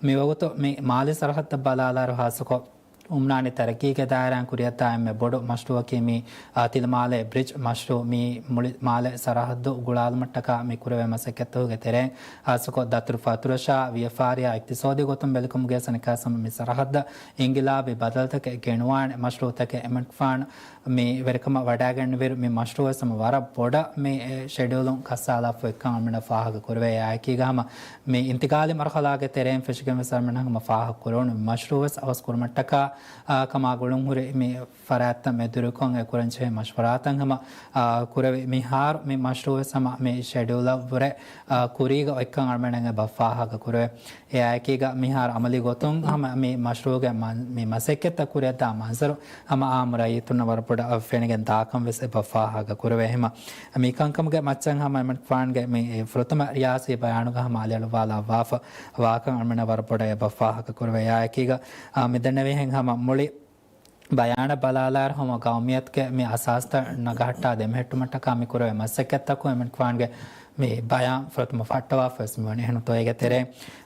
މި ވަގުތު މި މާލީ ސަރަހައްދަށް ބަލާލާއިރު ހާއްސަކޮށް އުމްނާނީ ތަރައްޤީގެ ދާއިރާއިން ކުރިއަށްދާ އެންމެ ބޮޑު މަޝްރޫޢަކީ މި، އާ، ތިލަމާލެ ބްރިޖް މަޝްރޫޢު. މި މުޅި މާލެ ސަރަހައްދު ގުޅާލުމަށްޓަކާ މި ކުރެވޭ މަސައްކަތްތަކުގެ ތެރެއިން ހާއްސަކޮށް ދަތުރުފަތުރަށާ ވިޔަފާރިއާ އިޤްތިޞާދީ ގޮތުން ބެލިކަމުގެ ސަނިކާސަމަ މި ސަރަހައްދަށް އިންގިލާބީ ބަދަލުތަކެއް ގެނުވާނެ މަޝްރޫޢުތަކެއް އެމަނިކުފާނު މި ވެރިކަމަށް ވަޑައިގެންނެވިއިރު މި މަޝްރޫޢު ވެސް ހަމަ ވަރަށް ބޮޑަށް މި، އެ، ޝެޑިއުލުން ކައްސާލާފަ އޮތްކަން އަޅުމެންނަށް ފާހަގަ ކުރެވޭ. އެއާއެކީގަ ހަމަ މި އިންތިގާލީ މަރުހަލާގެ ތެރެއިން ފެށިގެން ވެސް އަޅުމެންނަށް ހަމަ ފާހަގަ ކުރެވުނު މި މަޝްރޫޢު ވެސް އަވަސް ކުރުމަށްޓަކާ، އާ، ކަމާ ގުޅުންހުރި މި ފަރާތްތައް މެދުވެރިކޮށް އެ ކުރަންޖެހޭ މަޝްވަރާތައް ހަމަ، އާ، ކުރެވި މިހާރު މި މަޝްރޫޢު ވެސް ހަމަ މި ޝެޑިއުލަށްވުރެ، އާ، ކުރީގަ އޮތްކަން އަޅުމެންނަށް އެބަ ފާހަގަ ކުރެވޭ. އެއާއެކީގަ މިހާރު އަމަލީ ގޮތުން ހަމަ މި މަޝްރޫޢުގެ މަ-، މި މަސައްކަތްތައް ކުރިއަށްދާ މަންޒަރު ހަމަ އާއްމު ރައްޔިތުންނަށް ވަރަށް ބޮޑަށް ފެނިގެން ދާކަން ވެސް އެބަ ފާހަގަ ކުރެވޭ. ހަމަ މި ކަންކަމުގެ މައްޗަށް ހަމަ އެމަނިކުފާނުގެ މި ފުރަތަމަ ރިޔާސީ ބަޔާނުގަ ހަމަ އަލިއަޅުވާލައްވާފަ ވާކަން އަޅުމެންނަށް ވަރަށް ބޮޑަށް އެބަ ފާހަގަ ކުރެވޭ. އެއާއެކީގަ، އާ، މި ދެންނެވިހެން ހަމަ މުޅި ބަޔާނަށް ބަލާލާއިރު ހަމަ ގައުމިއްޔަތުގެ މި އަސާސްތައް ނަގަހައްޓާ ދެމެހެއްޓުމަށްޓަކާ މި ކުރެވޭ މަސައްކަތްތަކުން އެމަނިކުފާނުގެ މި ބަޔާން ފުރަތަމަ ފައްޓަވާފަ ވެސް މިވަނީ. އެހެންތޯ އޭގެ ތެރޭ،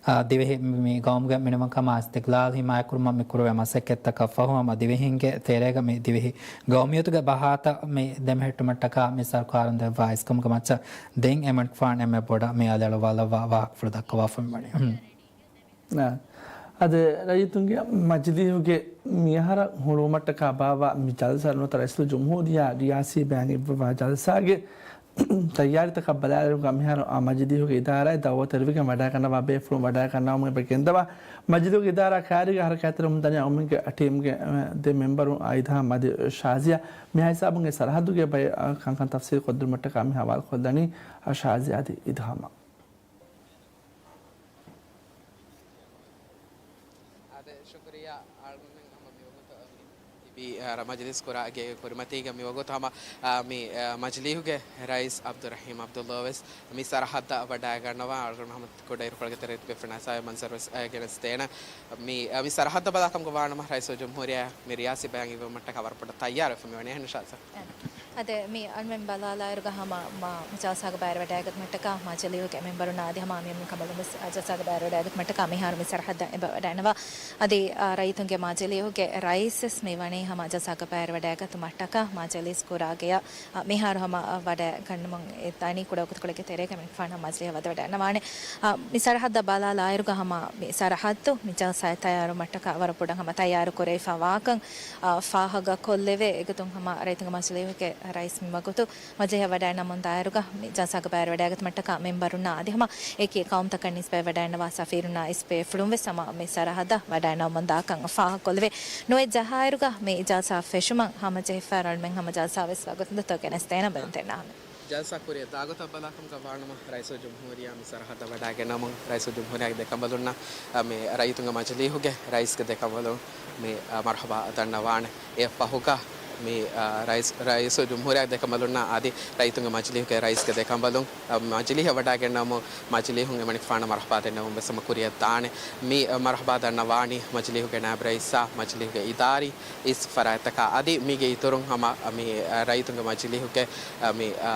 އާ، ދިވެހި މި ގައުމުގެ މިނިވަންކަމާ އިސްތިގްލާލް ހިމާޔަތްކުރުމަށް މި ކުރެވޭ މަސައްކަތްތަކަށް ފަހު ހަމަ ދިވެހިންގެ ތެރޭގަ މި ދިވެހި ގައުމިއްޔަތުގެ ބަހާތައް މި ދެމެހެއްޓުމަށްޓަކާ މި ސަރުކާރުން ދެއްވާ އިސްކަމުގެ މައްޗަށް ދެން އެމަނިކުފާނު އެންމެ ބޮޑަށް މި އަލިއަޅުވާލައްވާ ވާހަކަފުޅު ދައްކަވާފަ މިވަނީ. އާ، އަދި ރައްޔިތުންގެ މަޖިލީހުގެ މިއަހަރަށް ހުޅުވުމަށްޓަކާ ބާއްވާ މި ޖަލްސާ ނުވަތަ ރައީސުލްޖުމްހޫރިއްޔާ ރިޔާސީ ބަޔާން އިއްވަވާ ޖަލްސާގެ ތައްޔާރީތަކަށް ބަލާލިއިރުގަ މިހާރު އާ މަޖިލީހުގެ އިދާރާއެއް ދައުވަތު އެރިވިގެން ވަޑައިގަންނަވާ ބޭފުޅުން ވަޑައިގަންނަވަމުން އެބަ ގެންދަވާ. މަޖިލީހުގެ އިދާރާ ކައިރީގަ ހަރަކާތްތެރިވަމުން ދަނީ އަޅުމެންގެ ޓީމްގެ ދެ މެމްބަރު އާ އިދާ މަދި ޝާޒިޔާ. މި ހިސާބުން އެ ސަރަހައްދުގެ ބައެއް ކަންކަން ތަފްސީލް ކޮށްދިނުމަށްޓަކާ މި ހަވާލުކޮށްލަނީ ޝާޒިޔާ އަދި އިލްހާމާ. އާދެ، ޝުކުރިއްޔާ. އަޅުގަނޑުމެން ހަމަ މިވަގުތު މި ތިބީ، އަ، ރަ-، މަޖިލިސް ކުރާ ގޭގެ ކުރިމަތީގަ މިވަގުތު ހަމަ، އަ، މި، އަ، މަޖިލީހުގެ ރައީސް އަބްދުއްރަހީމް އަބްދުއްލާ ވެސް މި ސަރަހައްދަށް ވަޑައިގަންނަވާ. އަޅުގަނޑު ހަމަ ކުޑައިރުކޮޅުގެ ތެރޭ ތިބޭފުޅުންނާ ހިސާބެއް މަންޒަރު ވެސް، އަ، ގެނެސްދޭނަން. މި، އަ، މި ސަރަހައްދަށް ބަލާކަމުގަ ވާނަމަ ރައީސުލްޖުމްހޫރިއްޔާ މި ރިޔާސީ ބަޔާން އިއްވުމަށްޓަކާ ވަރަށް ބޮޑަށް ތައްޔާރުވެފަ މިވަނީ. އެހެން ޝާޒިޔާ. އަދި މި އަޅުމެން ބަލާލާއިރުގަ ހަމަ މާ މި ޖަލްސާގަ ބައިވެރިވަޑައިގަތުމަށްޓަކާ މަޖިލީހުގެ މެމްބަރުންނާ އަދި ހަމަ އަމިއްލަ ކަނބަލުން ވެސް ޖަލްސާގަ ބައިވެރިވަޑައިގަތުމަށްޓަކާ މިހާރު މި ސަރަހައްދަށް އެބަ ވަޑައިގަންނަވާ. އަދި، އާ، ރައްޔިތުންގެ މަޖިލީހުގެ ރައީސް ވެސް މި ވަނީ ހަމަ ޖަލްސާގަ ބައިވެރިވަޑައިގަތުމަށްޓަކާ މަޖިލީސް ކުރާ ގެޔަށް، އާ، މިހާރު ހަމަ، އާ، ވަޑައިގަންނަމުން އެ ދަނީ ކުޑަ ވަގުތުކޮޅެއްގެ ތެރޭގަ އެމަނިކުފާނު ހަމަ މަޖިލީހަށް ވަދެވަޑައިގަންނަވާނެ. އާ، މި ސަރަހައްދަށް ބަލާލާއިރުގަ ހަމަ މި ސަރަހައްދު މި ޖަލްސާއަށް ތައްޔާރުވުމަށްޓަކާ ވަރަށް ބޮޑަށް ހަމަ ތައްޔާރު ކުރެވިފަ ވާކަން، އާ، ފާހަގަ ކޮށްލެވޭ. އެގޮތުން ހަމަ ރައްޔިތުންގެ މަޖިލީހުގެ ރައީސް މި ވަގުތު މަޖިލީހަށް ވަޑައިނަމުން ދާއިރުގަ މި ޖަލްސާގެ ބައިވެރިވެވަޑައިގަތުމަށްޓަކާ މެންބަރުންނާ އަދި ހަމަ އެކި ޤައުމުތަކަށް ނިސްބަތް ވެވަޑައިންނަވާ ސަފީރުންނާ އިސް ބޭފުޅުން ވެސް ހަމަ މި ސަރަހައްދަށް ވަޑައިނަމުން ދާކަން ފާހަގަކޮށްލެވޭ. ނުވަތަ ޖަހާއިރުގަ މި ޖަލްސާ ފެށުމަށް ހަމަޖެހިފައި އަޅުމެން ހަމަ ޖަލްސާ ވެސް ވަގުތުން ދަތުރު ގެނެސްދޭނަން ބެލުންތެރިންނާ ހަމަ. ޖަލްސާ ކުރިއަށް ދާ ގޮތަށް ބަލާކަމުގަ ވާނަމަ، ރައީސުލް ޖުމްހޫރިއްޔާ މި ސަރަހައްދަށް ވަޑައިގެންނަވަމުން ރައީސުލް ޖުމްހޫރިއްޔާގެ ދެކަނބަލުންނަށް، އަ، މި ރައްޔިތުންގެ މަޖިލީހުގެ ރައީސްގެ ދެކަނބަލުން މި، އަ، މަރުޙަބާ ދަންނަވާނެ. އެއަށްފަހުގަ މި، އަ، ރައީސް، ރައީސުލް ޖުމްހޫރިއްޔާގެ ދެކަނބަލުންނަށް އަދި ރައްޔިތުންގެ މަޖިލީހުގެ ރައީސްގެ ދެކަނބަލުން، އަ، މަޖިލީހަށް ވަޑައިގެންނަވަމުން މަޖިލީހުން އެމަނިކުފާނަށް މަރުޙަބާ ދެންނެވުން ވެސް ހަމަ ކުރިއަށް ދާނެ. މި، އަ، މަރުޙަބާ ދަންނަވާނީ މަޖިލީހުގެ ނާއިބު ރައީސާ، މަޖިލީހުގެ އިދާރީ އިސް ފަރާތްތަކާ އަދި މީގެ އިތުރުން ހަމަ މި، އަ، ރައްޔިތުންގެ މަޖިލީހުގެ، އަ، މި، އަ،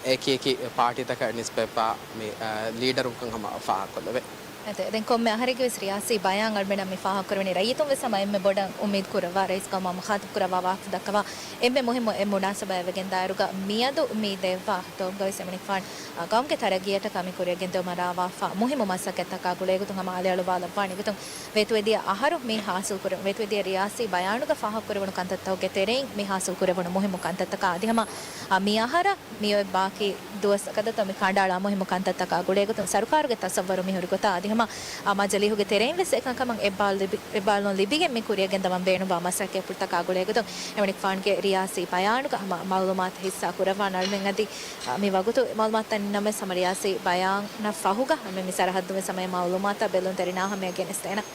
އެކި އެކި ޕާޓީތަކަށް ނިސްބަތްވާ މި، އަ، ލީޑަރުންކަން ހަމަ ފާހަގަކޮށްލެވޭ. އެ، ދެން ކޮންމެ އަހަރެއްގެ ވެސް ރިޔާސީ ބަޔާން އަޅުމެންނަށް މި ފާހަގަކުރެވެނީ ރައްޔިތުން ވެސް ހަމަ އެންމެ ބޮޑަށް އުއްމީދު ކުރައްވާ ރައީސް ޤައުމާ މުޚާޠަބު ކުރައްވާ ވާހަކަ ދައްކަވާ އެންމެ މުހިއްމު އެއް މުނާސަބާތް ވެގެންދާއިރުގަ މިއަދު މި ދެއްވާ ހުޠުބަގަ ވެސް އެމަނިކުފާން، އަ، ގައުމުގެ ތަރައްގީއަށްޓަކާ މި ކުރިއަށް ގެންދެވުމަށް ރާވާފާ މުހިއްމު މަސައްކަތްތަކާ ގުޅޭގޮތުން ހަމަ އަލިއަޅުވާލައްވާނެ ގޮތުން ވޭތުވެދިޔަ އަހަރު މި ހާސިލް ކުރެ، ވޭތުވެދިޔަ ރިޔާސީ ބަޔާނުގަ ފާހަގަކުރެވުނު ކަންތައްތަކުގެ ތެރެއިން މި ހާސިލް ކުރެވުނު މުހިއްމު ކަންތައްތަކާ އަދި ހަމަ، އަ، މި އަހަރަށް މިއޮތް ބާކީ ދުވަސްތަކަށް ދަތުރު މި ކަނޑައަޅާ މުހިއްމު ކަންތައްތަކާ ގުޅޭގޮތުން ސަރުކާރުގެ ތަސައްވަރު މިހުރި ގޮތާ އަދި ހަމަ، އަ، މަޖިލީހުގެ ތެރެއިން ވެސް އެކަންކަމަށް އެއްބާރުލު ލިބި، އެއްބާރުލުން ލިބިގެން މި ކުރިއަށް ގެންދަވަން ބޭނުންވާ މަސައްކަތްޕުޅުތަކާ ގުޅޭގޮތުން އެމަނިކުފާނުގެ ރިޔާސީ ބަޔާނުގަ ހަމަ މައުލޫމާތު ހިއްސާ ކުރައްވާނަން އަޅުމެން އަދި، އަ، މި ވަގުތު މައުލޫމާތު ދަންނަމެސް ހަމަ ރިޔާސީ ބަޔާނަށް ފަހުގަ ހަމަ މި ސަރަހައްދު ވެސް ހަމަ މައުލޫމާތާ ބެލުންތެރިންނާ ހަމަ ގެނެސްދޭނަން.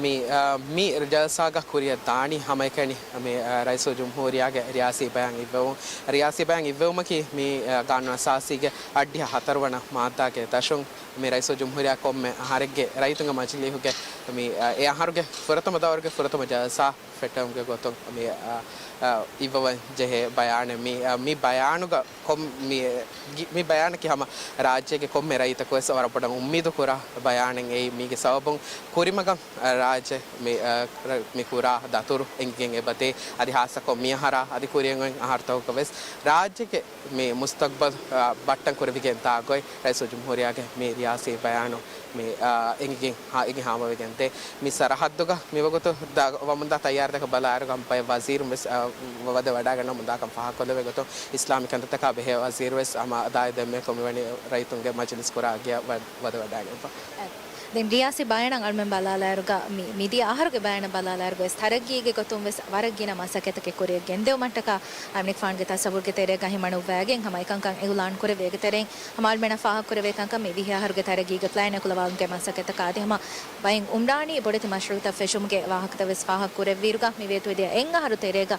މި، އަ، މި ޖަލްސާގަ ކުރިއަށް ދާނީ ހަމައެކަނި މި، އަ، ރައީސުލް ޖުމްހޫރިއްޔާގެ ރިޔާސީ ބަޔާން އިއްވެވުން. ރިޔާސީ ބަޔާން އިއްވެވުމަކީ މި، އަ، ގާނޫނު އަސާސީގެ އަށްޑިހަ ހަތަރުވަނަ މާއްދާގެ ދަށުން މި ރައީސުލް ޖުމްހޫރިއްޔާ ކޮންމެ އަހަރެއްގެ ރައްޔިތުންގެ މަޖިލީހުގެ މި، އަ، އެ އަހަރުގެ ފުރަތަމަ ދައުރުގެ ފުރަތަމަ ޖަލްސާ ފެއްޓެވުމުގެ ގޮތުން މި، އަ، އަ، އިއްވަވަން ޖެހޭ ބަޔާނެއް. މި، އަ، މި ބަޔާނުގަ ކޮން-، މި، ގި-، މި ބަޔާނަކީ ހަމަ ރާއްޖޭގެ ކޮންމެ ރައްޔިތަކު ވެސް ވަރަށް ބޮޑަށް އުއްމީދު ކުރާ ބަޔާނެއް. އެއީ މީގެ ސަބަބުން ކުރިމަގަށް، އަ، ރާއްޖެ މި، އަ، ރަ-، މި ކުރާ ދަތުރު އެނގިގެން އެބަދޭ. އަދި ހާއްސަކޮށް މިއަހަރާ އަދި ކުރިއަށް އޮތް އަހަރުތަކުގަ ވެސް ރާއްޖޭގެ މި މުސްތަގްބަލް، އަ، ބައްޓަން ކުރެވިގެން ދާ ގޮތް ރައީސުލް ޖުމްހޫރިއްޔާގެ މި ރިޔާސީ ބަޔާނު މި، އާ، އެނގިގެން ހާ-، އެނގި ހާމަވެގެންދޭ. މި ސަރަހައްދުގަ މިވަގުތު ދާ-، ވަމުންދާ ތައްޔާރީތަކަށް ބަލާއިރުގަ ބައެއް ވަޒީރުން ވެސް، އާ، ވަދެ ވަޑައިގަންނަވަމުން ދާކަން ފާހަގަކޮށްލެވޭ ގޮތުން، އިސްލާމީ ކަންތައްތަކާ ބެހޭ ވަޒީރު ވެސް ހަމަ ދާއި ދެންމެ ކޮމިވަނީ ރައްޔިތުންގެ މަޖިލިސް ކުރާ ގެއަށް ވަ-، ވަދެ ވަޑައިގެންފަ. ދެން ރިޔާސީ ބަޔާނަށް އަޅުމެން ބަލާލާއިރުގަ މި މިދިޔަ އަހަރުގެ ބަޔާނަށް ބަލާލާއިރުގަ ވެސް ތަރައްގީގެ ގޮތުން ވެސް ވަރަށް ގިނަ މަސައްކަތްތަކެއް ކުރިއަށް ގެންދެވުމަށްޓަކާ އަމިނިކްފާންގެ ތަސައްވުރުގެ ތެރޭގަ ހިމަނުއްވައިގެން ހަމަ އެކަންކަން އިއުލާން ކުރެވޭ. އޭގެ ތެރެއިން ހަމަ އަޅުމެންނަށް ފާހަގަކުރެވޭ ކަންކަން މި ވިހި އަހަރުގެ ތަރައްގީގެ ޕްލޭން އެކުލަވާލުމުގެ މަސައްކަތްތަކާ އަދި ހަމަ ބައެއް އުމްރާނީ ބޮޑެތި މަޝްރޫއުތައް ފެށުމުގެ ވާހަކަތައް ވެސް ފާހަގަކުރެއްވިއިރުގަ މި ވޭތުވެދިޔަ އެއް އަހަރު ތެރޭގަ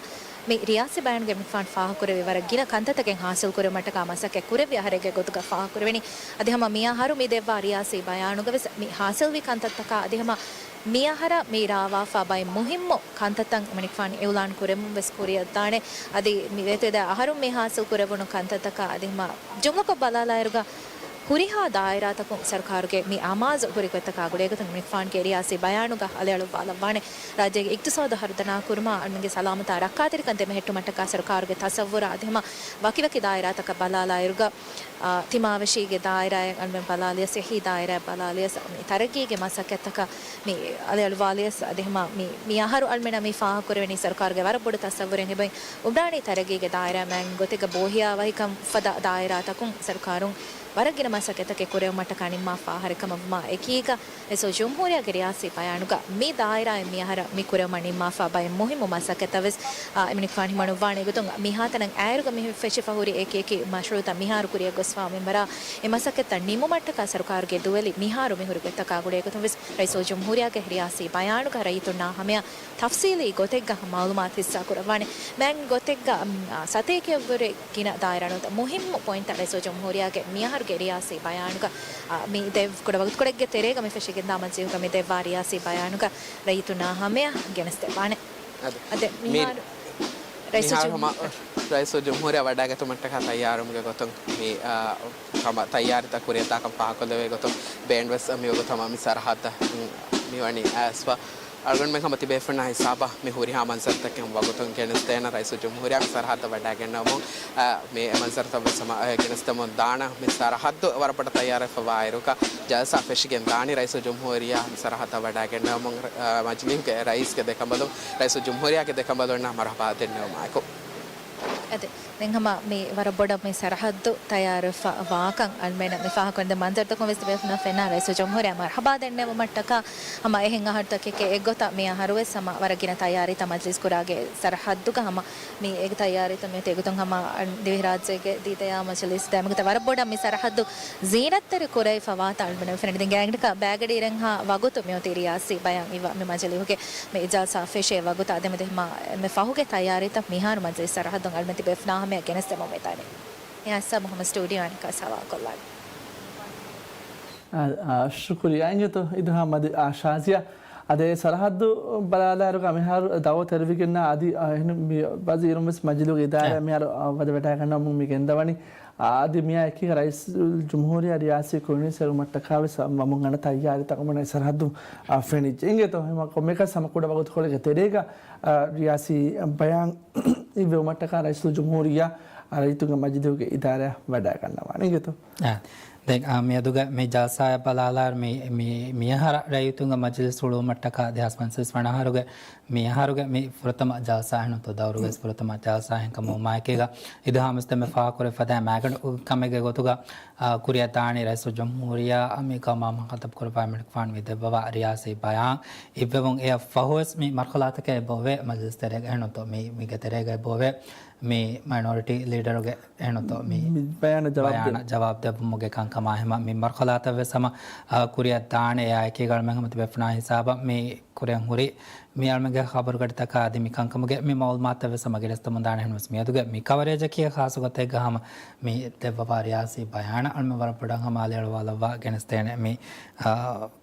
މި ރިޔާސީ ބަޔާނުގަ އެމަނިކުފާނު ފާހަގަކުރެއްވި ވަރަށް ގިނަ ކަންތައްތަކެއް ހާސިލް ކުރެވުމަށްޓަކާ މަސައްކަތް ކުރެއްވި އަހަރެއްގެ ގޮތުގަ ފާހަގަކުރެވެނީ. އަދި ހަމަ މި އަހަރު މި ދެއްވާ ރިޔާސީ ބަޔާނުގަ ވެސް މި ހާސިލްވި ކަންތައްތަކާ އަދި ހަމަ މި އަހަރަށް މި ރާވާފާ ބައެއް މުހިއްމު ކަންތައްތައް އެމަނިކުފާނު އިއުލާން ކުރެވުން ވެސް ކުރިއަށްދާނެ. އަދި މި ވޭތުވެދިޔަ އަހަރުން މި ހާސިލް ކުރެވުނު ކަންތައްތަކާ އަދި ހަމަ ޖުމްލަކޮށް ބަލާލާއިރުގަ ހުރިހާ ދާއިރާތަކުން ސަރުކާރުގެ މި އަމާޒު ހުރި ގޮތްތަކާ ގުޅޭގޮތުން އެމަނިކުފާނުގެ ރިޔާސީ ބަޔާނުގަ އަލިއަޅުއްވާލައްވާނެ. ރާއްޖޭގެ އިގްތިސޯދު ހަރުދަނާ ކުރުމާ އަޅުމެންގެ ސަލާމަތާ ރައްކާތެރިކަން ދެމެހެއްޓުމަށްޓަކާ ސަރުކާރުގެ ތަސައްވުރާ އަދި ހަމަ ވަކިވަކި ދާއިރާތަކަށް ބަލާލާއިރުގަ، އާ، ތިމާވެށީގެ ދާއިރާއެއް އަޅުމެން ބަލާލިޔަސް، އެހީ ދާއިރާއެއް ބަލާލިޔަސް، މި ތަރައްގީގެ މަސައްކަތްތަކަށް މި އަލިއަޅުވާލިޔަސް އަދި ހަމަ މި، މި އަހަރު އަޅުމެންނަށް މި ފާހަގަކުރެވެނީ ސަރުކާރުގެ ވަރަށް ބޮޑު ތަސައްވުރެއް އެބައި އުމްރާނީ ތަރައްގީގެ ދާއިރާ މާތް ގޮތެއްގަ ބޯހިޔާވަހިކަން ފަދަ ދާއިރާތަކުން ސަރުކާރުން ވަރަށް ގިނަ މަސައްކަތްތަކެއް ކުރެވުމަށްޓަކާ ނިންމާފާ އަހަރެއް ކަމަށްވުމާ އެކީގަ، ރައީސުލްޖުމްހޫރިއްޔާގެ ރިޔާސީ ބަޔާނުގަ މި ދާއިރާއިން މި އަހަރަށް މި ކުރެވުމަށް ނިންމާފާ ބައެއް މުހިއްމު މަސައްކަތްތައް ވެސް، އާ، އެމަނިކުފާނު ހިމަނުއްވާނެ ގޮތުން މިހާތަނަށް އައިރުގަ މި ފެށިފަ ހުރި އެކި އެކި މަޝްރޫއުތައް މިހާރު ކުރިއަށް ގޮސްފާ މިންވަރާ އެ މަސައްކަތްތައް ނިމުމަށްޓަކާ ސަރުކާރުގެ ދުވެލި މިހާރު މިހުރި ގޮތްތަކާ ގުޅޭގޮތުން ވެސް ރައީސުލްޖުމްހޫރިއްޔާގެ ރިޔާސީ ބަޔާނުގަ ރައްޔިތުންނާ ހަމަޔަށް ތަފްސީލީ ގޮތެއްގަ މައުލޫމާތު ހިއްސާ ކުރައްވާނެ. މާތް ގޮތެއްގަ، އަ، ސަތޭކައަށްވުރެ ގިނަ ދާއިރާ ނުވަތަ މުހިއްމު ޕޮއިންޓްތައް ރައީސުލްޖުމްހޫރިއްޔާގެ މިއަހަރުގެ ރިޔާސީ ބަޔާނުގަ، އަ، މި ދެ ކުޑަ ވަގުތުކޮޅެއްގެ ތެރޭގަ މި ފެށިގެންދާ މަޖިލީހުގަ މި ދެއްވާ ރިޔާސީ ބަޔާނުގަ ރައްޔިތުންނާ ހަމަޔަށް ގެނެސްދެއްވާނެ. އަދި އަދެ މި މިހާރު ރައީސުލްޖުމް-، ރައީސުލްޖުމްހޫރިއްޔާ ވަޑައިގަތުމަށްޓަކާ ތައްޔާރުވުމުގެ ގޮތުން މި، އާ، ހަމަ ތައްޔާރީތައް ކުރިއަށްދާކަން ފާހަގަކޮށްލެވޭ ގޮތުން ބޭންޑްވެސް މިވަގުތު ހަމަ މި ސަރަހައްދަށް މި ވަނީ އައިސްފަ. އަޅުގަނޑުމެން ހަމަ ތިބޭފުޅުންނާ ހިސާބަށް މި ހުރިހާ މަންޒަރުތަކެއް ވަގުތުން ގެނެސްދޭނަން. ރައީސުލްޖުމްހޫރިއްޔާ މި ސަރަހައްދަށް ވަޑައިގެންނަވަމުން، އާ، މި މަންޒަރުތައް ވެސް ހަމަ، އާ، ގެނެސްދެމުން ދާނަން. މި ސަރަހައްދު ވަރަށް ބޮޑަށް ތައްޔާރުވެފަ ވާއިރުގަ ޖަލްސާ ފެށިގެން ދާނީ. ރައީސުލްޖުމްހޫރިއްޔާ މި ސަރަހައްދަށް ވަޑައިގެންނަވަމުން، އާ، މަޖިލީހުގެ ރައީސްގެ ދެކަނބަލުން ރައީސުލްޖުމްހޫރިއްޔާގެ ދެކަނބަލުންނަށް މަރުޙަބާ ދެންނެވުމާއެކު. އަދި ދެން ހަމަ މި ވަރަށް ބޮޑަށް މި ސަރަހައްދު ތައްޔާރުވެފަ ވާކަން އަޅުމެންނަށް މި ފާހަގަކޮށްދޭ މަންޒަރުތަކުން ވެސް ތިބޭފުޅުންނަށް ފެންނަ ރައީސުލްޖުމްހޫރިއްޔާ މަރްޙަބާ ދެންނެވުމަށްޓަކާ ހަމަ އެހެން އަހަރުތަކެކޭ އެއްގޮތަށް މި އަހަރު ވެސް ހަމަ ވަރަށް ގިނަ ތައްޔާރީތައް މަޖިލިސް ކުރާގެ ސަރަހައްދުގަ ހަމަ މި އެ ތައްޔާރީތައް މި އޮތީ އެގޮތުން ހަމަ ދިވެހިރާއްޖޭގެ ދީދަޔާ މަޖިލިސް ދައިމުގެ ވަރަށް ބޮޑަށް މި ސަރަހައްދު ޒީނަތްތެރި ކުރެވިފަ ވާތަ އަޅުމެން ފެނެން. ދެން ގާތްގަނޑަކަށް ބައިގަޑި އިރެންހާ ވަގުތު މިއޮތީ ރިޔާސީ ބަޔާން އިއްވާ މި މަޖިލީހުގެ މި ޖަލްސާ ފެށޭ ވަގުތާ ދެމެދު ހަމަ މި ފަހުގެ ތައްޔާރީތައް މިހާރު މަޖިލިސް ސަރަހައްދުން އަޅުމެން ތިބޭފުޅުންނާ ހަމަޔަށް ގެނެސްދެމުން މިދާނީ. އެހާ ހިސާބުން ހަމަ ސްޓޫޑިއޯ އަނެއްކާ ސަވާލު ކޮށްލާނީ. އާ، އާ، ޝުކުރިއްޔާ. އިނގޭތޯ އިލްހާމް އަދި، އާ، ޝާޒިޔާ. އަދި އެ ސަރަހައްދު ބަލާލާއިރުގަ މިހާރު ދައުވަތު އެރިވިގެންނާ އަދި، އާ، އެހެން މި ވަޒީރުން ވެސް މަޖިލީހުގެ އިދާރާ އާ. މިހާރު، އާ، ވަދެވަޑައިގަންނަވަމުން މި ގެންދަވަނީ. އާ، އަދި މިއާ އެކީގަ ރައީސުލްޖުމްހޫރިއްޔާ ރިޔާސީ ކުޅުނީސް އެޅުމަށްޓަކާ ވެސް ވަމުން އަންނަ ތައްޔާރީތައް އަޅުމެންނަށް ސަރަހައްދު، އާ، ފެނިއްޖެ. އިނގޭތޯ ހަމަ ކޮންމެއަކަސް ހަމަ ކުޑަ ވަގުތުކޮޅެއްގެ ތެރޭގަ، އާ، ރިޔާސީ ބަޔާން އިއްވެވުމަށްޓަކާ ރައީސުލްޖުމްހޫރިއްޔާ، އާ، ރައްޔިތުންގެ މަޖިލީހުގެ އިދާރާއަށް ވަޑައިގަންނަވާނެ. އިނގޭތޯ؟ އާ، ދެން، އާ، މިއަދުގެ މި ޖަލްސާއަށް ބަލާލާއިރު މި، މި، މިއަހަރަށް ރައްޔިތުންގެ މަޖިލިސް ހުޅުވުމަށްޓަކާ ދެހާސް ފަންސަވީސް ވަނަ އަހަރުގެ މި އަހަރުގެ މި ފުރަތަމަ ޖަލްސާ އެހެންނުތޯ، ދައުރުގެ ފުރަތަމަ ޖަލްސާ އެހެންކަމުގެ މައިކީގަ އިލްހާމް ވެސް ދެންމެ ފާހަގަކުރެވިފަދައިން މައިގަނޑު ކަމެއްގެ ގޮތުގަ، އާ، ކުރިއަށް ދާނީ ރައީސުލްޖުމްހޫރިއްޔާ މި ގައުމާ މުޚާޠަބު ކުރައްވާ އެމަނިކުފާނު މި ދެއްވަވާ ރިޔާސީ ބަޔާން އިއްވެވުން އެއަށް ފަހުވެސް މި މަރްޙަލާތަކެއް އެބައޮވޭ މަޖިލިސް ތެރޭގަ އެހެންނުތޯ މި، މީގެ ތެރޭގަ އެބައޮވޭ މި މައިނޯރިޓީ ލީޑަރުގެ އެހެންނުތޯ މި މި ބަޔާނަށް ޖަވާބު ދޭ. ބަޔާނަށް ޖަވާބު ދެއްވުމުގެ ކަންކަމާ ހަމަ މި މަރްޙަލާތަށް ވެސް ހަމަ، އާ، ކުރިއަށް ދާނެ އެއާއެކީގަ އަޅުމެން ހަމަ ތިބޭފުޅުންނާ ހިސާބަށް މި ކުރިއަށް ހުރި މި އަޅުމެންގެ ޚަބަރުގަޑިތަކާ އަދި މި ކަންކަމުގެ މި މައުލޫމާތަށް ވެސް ހަމަ ގެނެސްދެމުން ދާނެ. އެހެންވެސް މިއަދުގެ މި ކަވަރޭޖަކީ ޚާއްޞަ ގޮތެއްގަ ހަމަ މި ދެއްވަވާ ރިޔާސީ ބަޔާނަށް އަޅުމެން ވަރަށް ބޮޑަށް ހަމަ އަލިއަޅުވާލައްވާ ގެނެސްދޭނެ މި، އާ،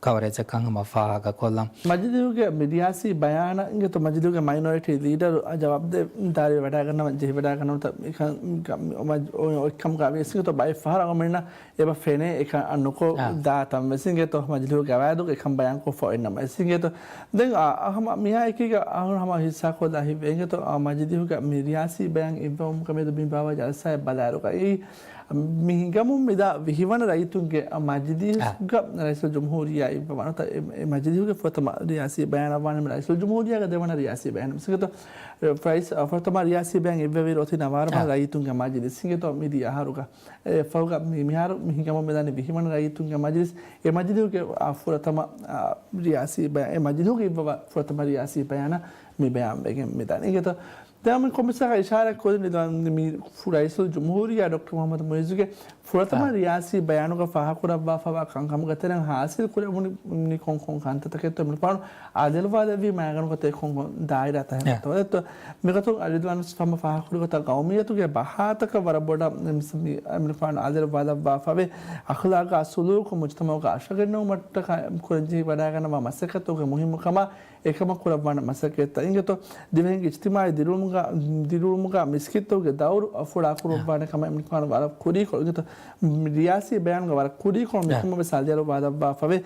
ކަވަރޭޖަކަށް ހަމަ ފާހަގަކޮށްލަން. މަޖިލީހުގެ މި ރިޔާސީ ބަޔާނަށް އިނގޭތޯ މަޖިލީހުގެ މައިނޯރިޓީ ލީޑަރު އަށް ޖަވާބުދެއްވަން ދާއިރު ވަޑައިގަންނަވަން ޖެހިވަޑައިގަންނަވަންތަ މިކަން، މި، މި، އޮ، އޮ، އެއްކަމުގަ ވިޔަސް އިނގޭތޯ ބައެއް ފަހަރަށް އަޅުމެންނަށް އެބަ ފެނޭ އެކަން ނުކޮށް އާ. ދާތަން ވެސް އިނގޭތޯ މަޖިލީހުގެ ގަވާއިދުގަ އެކަން ބަޔާންކޮށްފަ އޮތްނަމަ ވެސް އިނގޭތޯ. ދެން އާ، ހަމަ މިއާ އެކީގަ އަހުން ހަމަ ހިއްސާކޮށްލާ ހިތްވޭ އިނގޭތޯ އާ، މަޖިލީހުގަ މި ރިޔާސީ ބަޔާން އިއްވަވުމުގެ މެދު މި ބާވާ ޖަލްސާއެއް ބަލާއިރުގައި މި ހިނގަމުން މިދާ ވިހިވަނަ ރައްޔިތުންގެ މަޖިލީހުގަ ރައީސުލްޖުމްހޫރިއްޔާ އިއްވަވާނެ. އެ، އެ މަޖިލީހުގެ ފުރަތަމަ ރިޔާސީ ބަޔާން އަވާނެ ރައީސުލްޖުމްހޫރިއްޔާގެ ދެވަނަ ރިޔާސީ ބަޔާން މިސްކިތު ރައީސް، އަ، ފުރަތަމަ ރިޔާސީ ބަޔާން އިއްވެވިއިރު އޮތީ ނަވާރަ ވަނަ އާ. ރައްޔިތުންގެ މަޖިލިސް އިނގޭތޯ މިދިޔަ އަހަރުގަ. އެ ފަހުގަ މި، މިހާރު މި ހިނގަމުން މިދާނެ ވިހިވަނަ ރައްޔިތުންގެ މަޖިލިސް. އެ މަޖިލީހުގެ، އާ، ފުރަތަމަ، އާ، ރިޔާސީ ބަޔާން، އެ މަޖިލީހުގެ އިއްވަވާ ފުރަތަމަ ރިޔާސީ ބަޔާނަށް މި ބަޔާން ވެގެން މިދާނެ. އިނގޭތޯ ދެން މި ކޮމިސަރ އިޝާރާތް ކުރިން މި ރައީސުލްޖުމްހޫރިއްޔާ ޑޮކްޓަރ މުޙައްމަދު މުޢިއްޒުގެ ފުރަތަމަ އާ. ރިޔާސީ ބަޔާނުގަ ފާހަގަކުރައްވާފަވާ ކަންކަމުގެ ތެރެއިން ހާސިލް ކުރެވުނީ ކޮން ކޮން ކަންތައްތަކެއްތޯ މިނުފާނު އަލިއަޅުވާލެއްވީ މައިގަނޑުގަ ތެ ކޮން ކޮން ދާއިރާތައް އާ. ހެންތޯ. އެއްތޯ މިގޮތުން އަލިދުވާން ފަހަމަ ފާހަގަކުރި ގޮތަށް ގައުމިއްޔަތުގެ ބަހާތަކަށް ވަރަށް ބޮޑަށް މި، މި، މިނުފާނު އަލިއަޅުވާލައްވާފަވޭ. އަޚްލާގާ ސުލޫކު މުޖްތަމަޢުގަ އަށަގެންނެވުމަށްޓަކާ ކުރަންޖެހި ވަޑައިގަންނަވާ މަސައްކަތުގެ މުހިއްމުކަމާ އެކަމަށް ކުރައްވާނެ މަސައްކަތްތައް އިނގޭތޯ، ދިވެހިންގެ އިޖްތިމާޢީ ދިރިއުޅުމުގަ، ދިރިއުޅުމުގަ މިސްކިތްތަކުގެ ދައުރު ފުޅާކުރައްވާނެ ކަމަށް އެމަނިކުފާނު ވަރަށް ކުރީކޮޅު އިނގޭތޯ، ރިޔާސީ ބަޔާނުގަ ވަރަށް ކުރީކޮޅު އާ. މިކަމަށް ވެސް އަލިއަޅުވާލައްވާފަވޭ.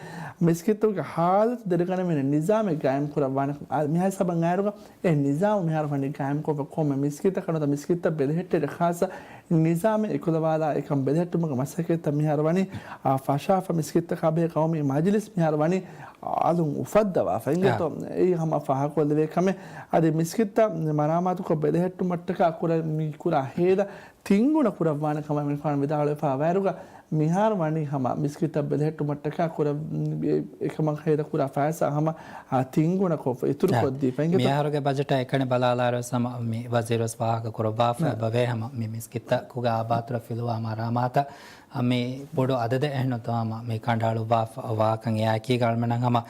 މިސްކިތްތަކުގެ ހާލަތު ދެރަގަނެވޭނެ ނިޒާމެއް ގާއިމް ކުރައްވާނެ ކަމަށް. އާ، މިހާ ހިސާބަށް އައިރުގަ އެ ނިޒާމު މިހާރު ވަނީ ގާއިމްކޮށްފަ ކޮންމެ މިސްކިތަކަށް ނުވަތަ މިސްކިތަށް ބެލެހެއްޓޭ ޚާއްޞަ ނިޒާމެއް އެކުލަވާލާ އެކަން ބެލެހެއްޓުމުގެ މަސައްކަތްތައް މިހާރު ވަނީ، އާ، ފަށާފަ މިސްކިތަކާ ބެހޭ ގައުމީ މަޖިލިސް މިހާރު ވަނީ އަލުން އުފައްދަވާފަ އިނގޭތޯ. އެއީ ހަމަ ފާހަގަކޮށްލެވޭ ކަމެއް. އަދި މިސްކިތްތައް މަރާމާތުކޮށް ބެލެހެއްޓުމަށްޓަކާ ކުރާ މި ކުރާ ހޭދަ ތިންގުނަ ކުރައްވާނެ ކަމަށް އެމަނިކުފާނު ވިދާޅުވެފަ ވާއިރުގަ މިހާރު ވަނީ ހަމަ މިސްކިތަށް ބެލެހެއްޓުމަށްޓަކާ ކުރަ، އެ، އެކަމަށް ހޭދަ ކުރާ ފައިސާ ހަމަ، އާ، ތިންގުނަ ކޮށްފަ އިތުރު ކޮށްދީފަ އިނގޭތޯ. މިއަހަރުގެ ބަޖެޓާ އެކަނި ބަލާލާއިރު ވެސް ހަމަ މި ވަޒީރު ވެސް ފާހަގަ ކުރައްވާފަ އެބަވޭ ހަމަ މި މިސްކިތަކުގެ އާބާތުރަށް ފިލުވާ މަރާމާތަށް މި ބޮޑު އަދަދެއް އެހެންނުތޯ ހަމަ މި ކަނޑައަޅުއްވާފަ ވާކަން އެއާއެކީގަ އަޅުމެންނަށް ހަމަ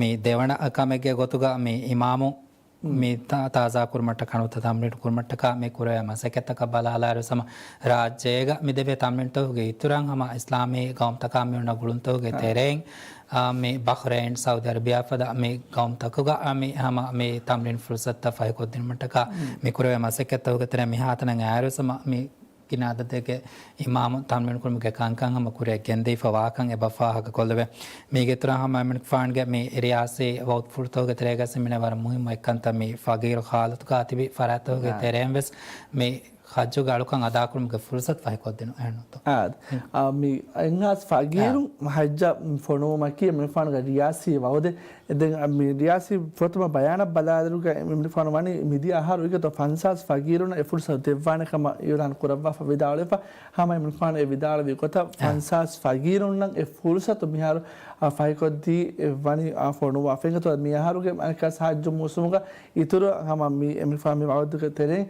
މި ދެވަނަ ކަމެއްގެ ގޮތުގަ މި އިމާމު މި ތާ-، ތާޒާ ކުރުމަށްޓަކާ ނުވަތަ ތަމްރީނު ކުރުމަށްޓަކާ މި ކުރެވޭ މަސައްކަތްތަކަށް ބަލާލާއިރު ހަމަ ރާއްޖޭގަ މި ދެވޭ ތަމްރީނުތަކުގެ އިތުރަށް ހަމަ އިސްލާމީ ގައުމުތަކާ މި އޮންނަ ގުޅުންތަކުގެ ތެރެއިން، އާ، މި ބަޙްރައިން، ސައުދި އަރަބިޔާ ފަދަ މި ގައުމުތަކުގަ، އާ، މި ހަމަ މި ތަމްރީނު ފުރުސަތުތައް ފަހިކޮށްދިނުމަށްޓަކާ މި ކުރެވޭ މަސައްކަތްތަކުގެ ތެރެއިން މިހާތަނަށް އައިރު ހަމަ މި ގިނަ އަދަދެއްގެ އިމާމު ތަމްރީނު ކުރުމުގެ ކަންކަން ހަމަ ކުރިއަށް ގެންދީފަ ވާކަން އެބަ ފާހަގަކޮށްލެވޭ. މީގެ އިތުރަށް ހަމަ އެމަނިކުފާނުގެ މި ރިޔާސީ ވައުދުފުޅުތަކުގެ ތެރޭގަ ސިމިނޭ ވަރަށް މުހިއްމު އެއްކަންތައް މި ފަގީރު ހާލަތުގަ ތިބި ފަރާތްތަކުގެ ތެރެއިން ވެސް މި ހައްޖުގެ އަޅުކަން އަދާކުރުމުގެ ފުރުސަތު ފަހިކޮށްދިނުން އެހެންނުތޯ. އާ، މި އެންހާސް ފަގީރު ހައްޖަށް ފޮނުވުމަކީ އެމަނިކުފާނުގެ ރިޔާސީ ވައުދެއް. ދެން މި ރިޔާސީ ފުރަތަމަ ބަޔާނަށް ބަލާލިއިރުގަ އެމިނިފާނު ވަނީ މިދިޔަ އަހަރު އިގަތޯ ފަންސާސް ފަގީރުންނަށް އެ ފުރުސަތު ދެއްވާނެ ކަމަށް އިއުލާން ކުރައްވާފަ ވިދާޅުވެފަ. ހަމަ އެމިނިފާނު އެ ވިދާޅުވި ގޮތަށް އާ. ފަންސާސް ފަގީރުންނަށް އެ ފުރުސަތު މިހާރު އާ، ފަހިކޮށްދީ އެ ވަނީ އާ، ފޮނުވާފަ. އިގަތޯ މި އަހަރުގެ އަނެއްކާ ސައްޖު މޫސުމުގަ އިތުރު ހަމަ މި އެމިނިފާނު މި ވައުދުގެ ތެރެއިން